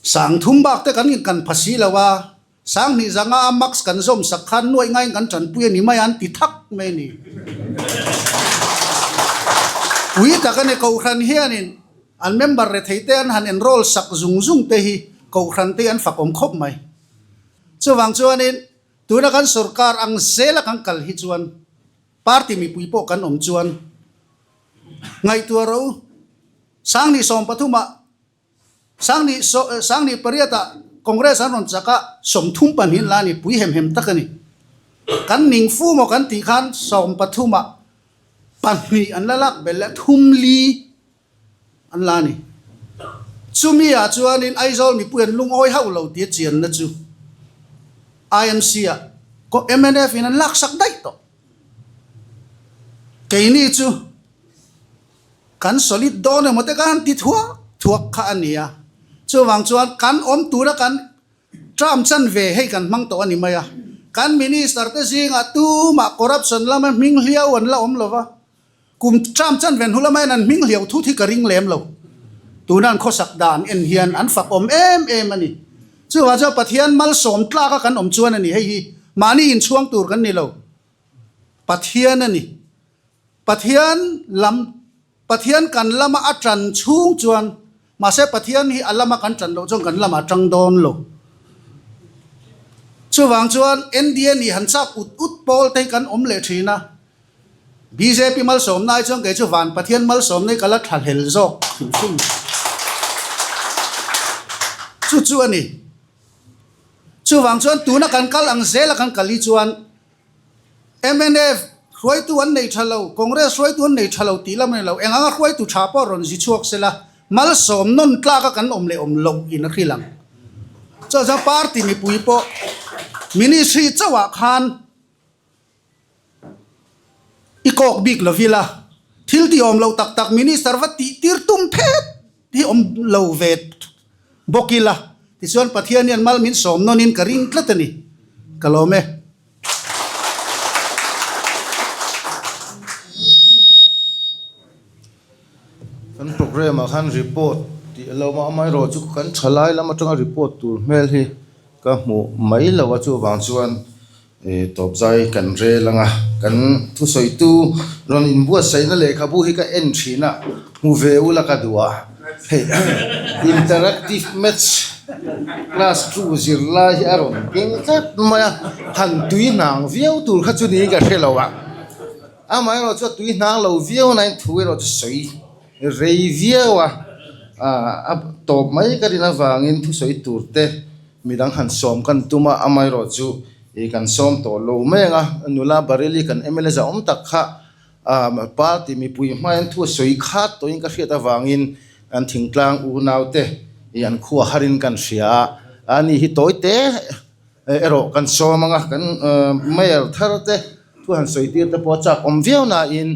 Sangthum bak te kan in kan pha si lo a, Sanghnih zanga a max kan zawm sak khan nuaih ngaiin kan tanpui a ni mai a an ti thak mai a ni. Pui tak a ni, Kohhran hianin an member rethei te an han enroll sak zung zung te hi Kohhran te hi an fakawm khawp mai. Chuvang chuanin tuna kan sorkar ang zela kan kal hi chuan party mipui pawh kan awm chuan ngaihtuah rawh u, Sanghnih sawmpathumah Sangni Sangni pariatah. Congress an rawn chak a, 30 pahnih la a ni, pui hem hem tak a ni. Kan ning fu maw kan tih khan 13 ah pahnih an la lak belh leh thum li an la a ni. Chumi ah chuanin Aizawl mipui an lungawi hauh lo tia chianna chu IMC ah mnf in an laksak daih tawh. Keini chu kan solid dawn emaw te kha han ti thuak thuak kha a ni a. Chuvang chuan kan awm tura kan term chan ve hei kan hmang tawh a ni mai a. Kan minister te zingah tumah corruption lama hming hliau an la awm lo va. Kum term chan ve hnu lama hian an hming hliau thut hi ka ring lem lo. Tuna an khawsak dan en hian an fak awm em em a ni. Chuvang chuan Pathian malsawm tlaka kan awm chuan a ni. Hei hi mahni inchhuang tur kan ni lo. Pathian a ni. Pathian lam, Pathian kan lama a tan chhung chuan, mahse Pathian hi a lama kan tan loh chuan kan lamah a tang dawn lo. Chuvang chuan NDA nih han chak ut ut pawl te hi kan awm leh thin a. Bjp malsawmna ai chuan kei chu van Pathian malsawmna hi ka la tha hlel zawk hrim hrim. Chu chu a ni. Chuvang chuan tuna kan kal ang zela kan kal hi chuan Mnf hruaitu an nei tha lo, Congress hruaitu an nei tha lo tih lam a ni lo. Eng anga hruaitu tha pawh rawn zi chhuak se la, malsawm nawn tlaka kan awm leh awm loh in a hrilh ang. Chuan chuan party mipui pawh ministry chauhah khan i kawk bik lo ila, thil tih awm loh tak tak minister va tih tir tum phet hi awm lo ve bawk ila, tichuan Pathian hian mal min sawm nawnin ka ring tlat a ni. Ka lawm e. Kan programme ah khan report tih a lo awm a, amaherawhchu kan thalai lam atanga report tur hmel hi ka hmuh mai lo a, chuvang chuan Ih tawp zai kan rel ang a, kan thusawitu rawn inbuatsaihna lehkhabu hi ka en thin a, hmu ve ula ka duh a, hei interactive maths class two zirlai hi a rawn keng tlat mai a, han tui hnang viau tur kha chu niin ka hre lo a, amaherawh chu a tui hnang lo viau nain thu erawh chu sawi rei viau a, a tawp mai ka rin avangin thusawi tur te. Midang han sawm kan tum a, amaherawh chu ih kan sawm tawh lo mai ang a, nula Bareilly kan mla za awm tak kha ah party mipui hmain thu a sawi khat tawhin ka hriat avangin an thingtlang unau te ih an khua harin kan hria a, ani hi tawi te erawh kan sawm ang a, kan mayor thar te thu han sawi tir te pawh a chak awm viau nain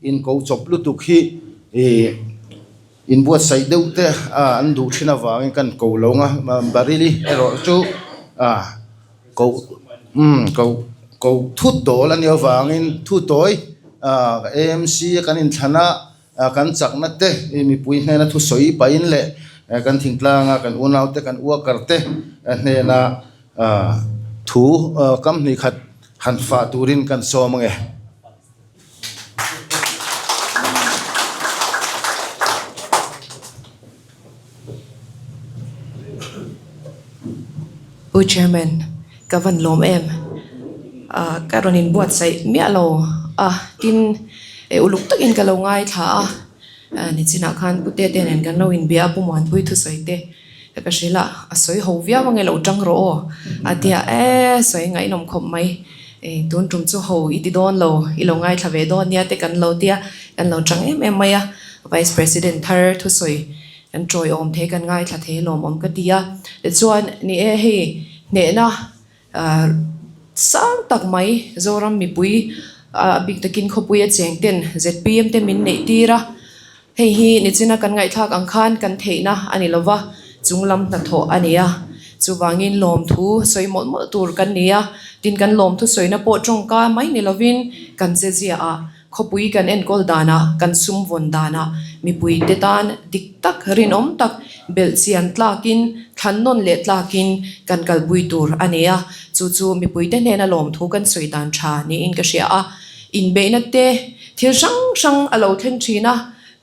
inko chawp lutuk hi ih. Inbuatsaih deuh te an duh thin avangin kan ko lo ang a, Baryl-i erawh chu ko umm ko ko thut dawl a nih avangin thu tawi AMC a kan inthlan a, kan chakna te mipui hnena thusawi pahin leh kan thingtlanga kan unaute kan worker te hnena thu kam hnih khat han fah turin kan sawm ang e. Pu Chairman, ka van lawm em? Ah, ka rawn inbuatsaih miah lo a, tin eh uluk takin ka lo ngaithla a, nichinah khan Pu Tete nen kan lo inbia a, Pu Muanpui thusawi te ka hrilh a, a sawi ho viau ange lo tang rawh aw a tia, eh sawi ngaihnawm khawp mai. Eng tun tum chu ho i ti dawn lo, i lo ngaithla ve dawn nia te kan lo tia, kan lo chang em em mai a. Vice President thar thusawi kan tawiawm thei, kan ngaithla thei lawmawm ka ti a. Tichuan, ni e hei hnehna sang tak mai Zoram mipui a bik takin khawpui a cheng ten zpm te min neih tir a. Hei hi nichina kan ngaihthlak ang khan kan theihna a ni lova, chunglam hnathawh a ni a. Chuvangin lawmthu sawi mawlh mawlh tur kan ni a, tin kan lawmthu sawina pawh tawngka mai ni lovin kan che ziaah, khawpui kan enkawl danah, kan sum vawn danah mipuite tan dik tak, rinawm tak, belhchian tlakin, thlan nawn leh tlakin kan kalpui tur a ni a. Chu chu mipuite hnena lawmthu kan sawi dan tha niin ka hria a. Inbeihna te thil hrang hrang a lo thleng thin a,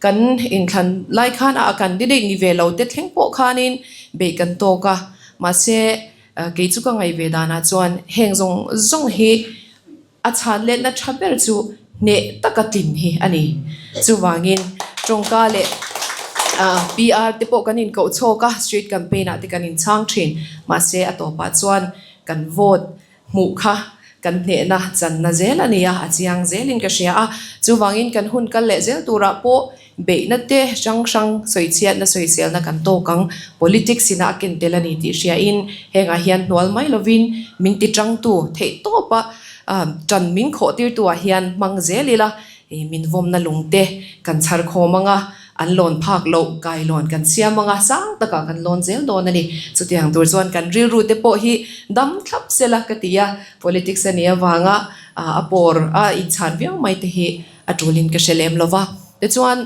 kan inthlan lai khan a candidate ni ve lo te thleng pawh khanin beih kan tawk a, mahse kei chu ka ngaih ve danah chuan heng zawng zawng hi a chhan letna tha ber chu hneh taka tlin hi a ni. Chuvangin tawngka leh. PR te pawh kan inkoh chhawk a, street campaign ah te kan inchhang thin. Mahse a tawpah chuan kan vote hmuh kha kan hnehna channa zel a ni a, a chiang zelin ka hria a. Chuvangin kan hun kal leh zel turah pawh beihna te hrang hrang sawichhiatna sawiselna kan tawk ang. Politics ina a ken tel a ni tih hriain hengah hian hnual mai lovin min ti tangtu theih tawpa tan min khawh tirtuah hian hmang zel ila min vawmna lungte kan chhar khawm ang a, an lawn phak loh kailawn kan siam ang a, sang takah kan lawn zel dawn a ni. Chutiang tur chuan kan rilru te pawh hi dam thlap sela ka ti a, politics a nih avanga a pawr a inchhan viau mai te hi a tulin ka hre lem lo va. Tichuan.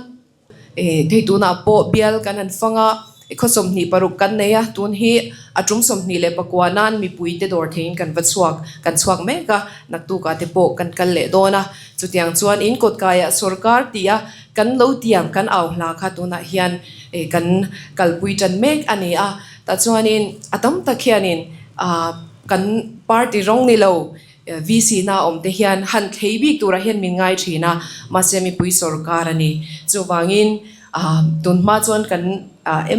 Hei tunah pawh bial kan han fang a, khaw 26 kan nei a, tun hi a tum 29 nan mipuite dawr theiin kan va chhuak, kan chhuak mek a, naktukah te pawh kan kal leh dawn a. Chutiang chuan in kawtkaiah sawrkar tia kan lo tiam kan au hla kha tunah hian kan kalpui tan mek a ni a, tah chuanin a tam tak hianin kan party rawng ni lo, VC na awm te hian han thlei bik turah hian min ngai thin a, mahse mipui sawrkar a ni. Chuvangin tun hma chuan kan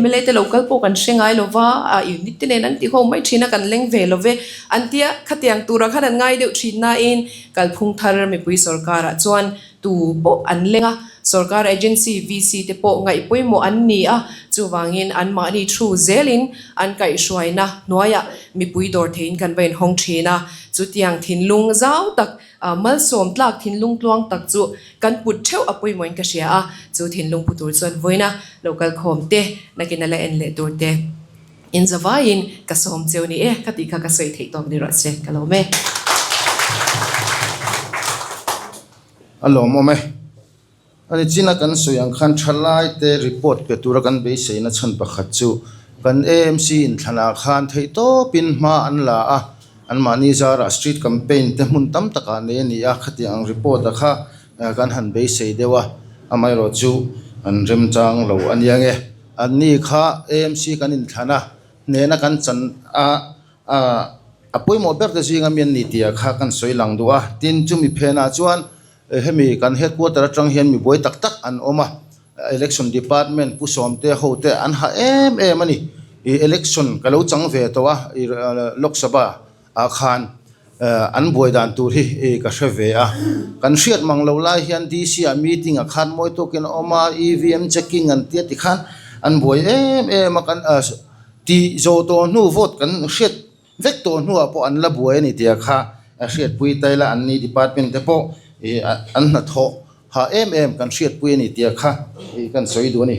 mla te lo kal pawh kan hre ngai lo va, unit te nen an ti ho mai thin a, kan leng ve lo ve an tia, khatiang turah khan an ngai deuh thin nain kalphung thar mipui sawrkarah chuan tu pawh an leng a, sawrkar agency VC te pawh ngaih pawimawh an ni a, chuvangin anmahni thu zelin an kaihhruaina hnuaiah mipui dawr theiin kan va inhawng thin a, chutiang thinlung zau tak, malsawm tlak thinlung tluang tak chu kan put theuh a pawimawhin ka hria a, chu thinlung pu tur chuan vawiina lo kal khawm te, nakin a la en leh tur te. In zavaiin ka sawm cheu ni e, ka tih kha ka sawi theih tawk ni rawh se, ka lawm e. A lawmawm e. A ni china kan sawi ang khan thalai te report pe tura kan beiseina chhan pakhat chu kan AMC inthlanah khan theihtawpin hma an la a, anmahni zarah street campaign te hmun tam takah nei a ni a, khatiang ang report a kha kan han beisei deuh a, amaherawh chu an remchang lo a nia nge. Anni kha AMC kan inthlan a, hnehna kan chan a, a pawimawh ber te zinga mi an ni tih ah kha kan sawi lang duh a. Tin, chumi phenah chuan hemi kan headquarter atang hian mi buai tak tak an awm a, Election Department Pu Sawmte ho te an ha em em a ni. Ih election ka lo chang ve tawh a, Lok Sabha ah khan an buai dan tur hi ka hre ve a. Kan hriat mang lo lai hian DC ah meeting ah khan mawi tawkin a awm a, EVM checking an tia tikhan an buai em em a, kan tih zawh tawh hnu vote kan hriat vek tawh hnuah pawh an la buai a ni tia kha hriatpui ta ila an ni department te pawh an hnathawh Ha em em kan hriatpui a ni tia kha i kan sawi duh a ni.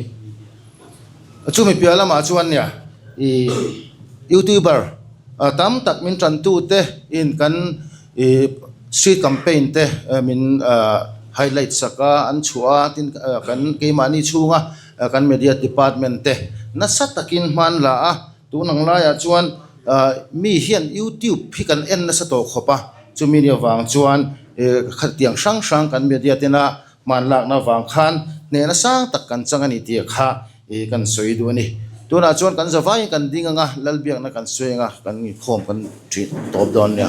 Chumi piah lamah chuan nia i youtuber tam tak min tantu te in kan i street campaign te min highlight sak a an chhuah a tin kan keimahni chhunga kan media department te nasa takin hman la a tun ang laiah chuan mi hian youtube hi kan en nasa tawh khawp a. Chumi ni avang chuan khatiang hrang hrang kan media tena hmanlakna avang khan hnehna sang tak kan chang a ni tih kha kan sawi duh a ni. Tunah chuan kan zavaiin kan ding ang a, Lalbiakna kan sawi ang a, kan inkhawm kan tih tawp dawn nia.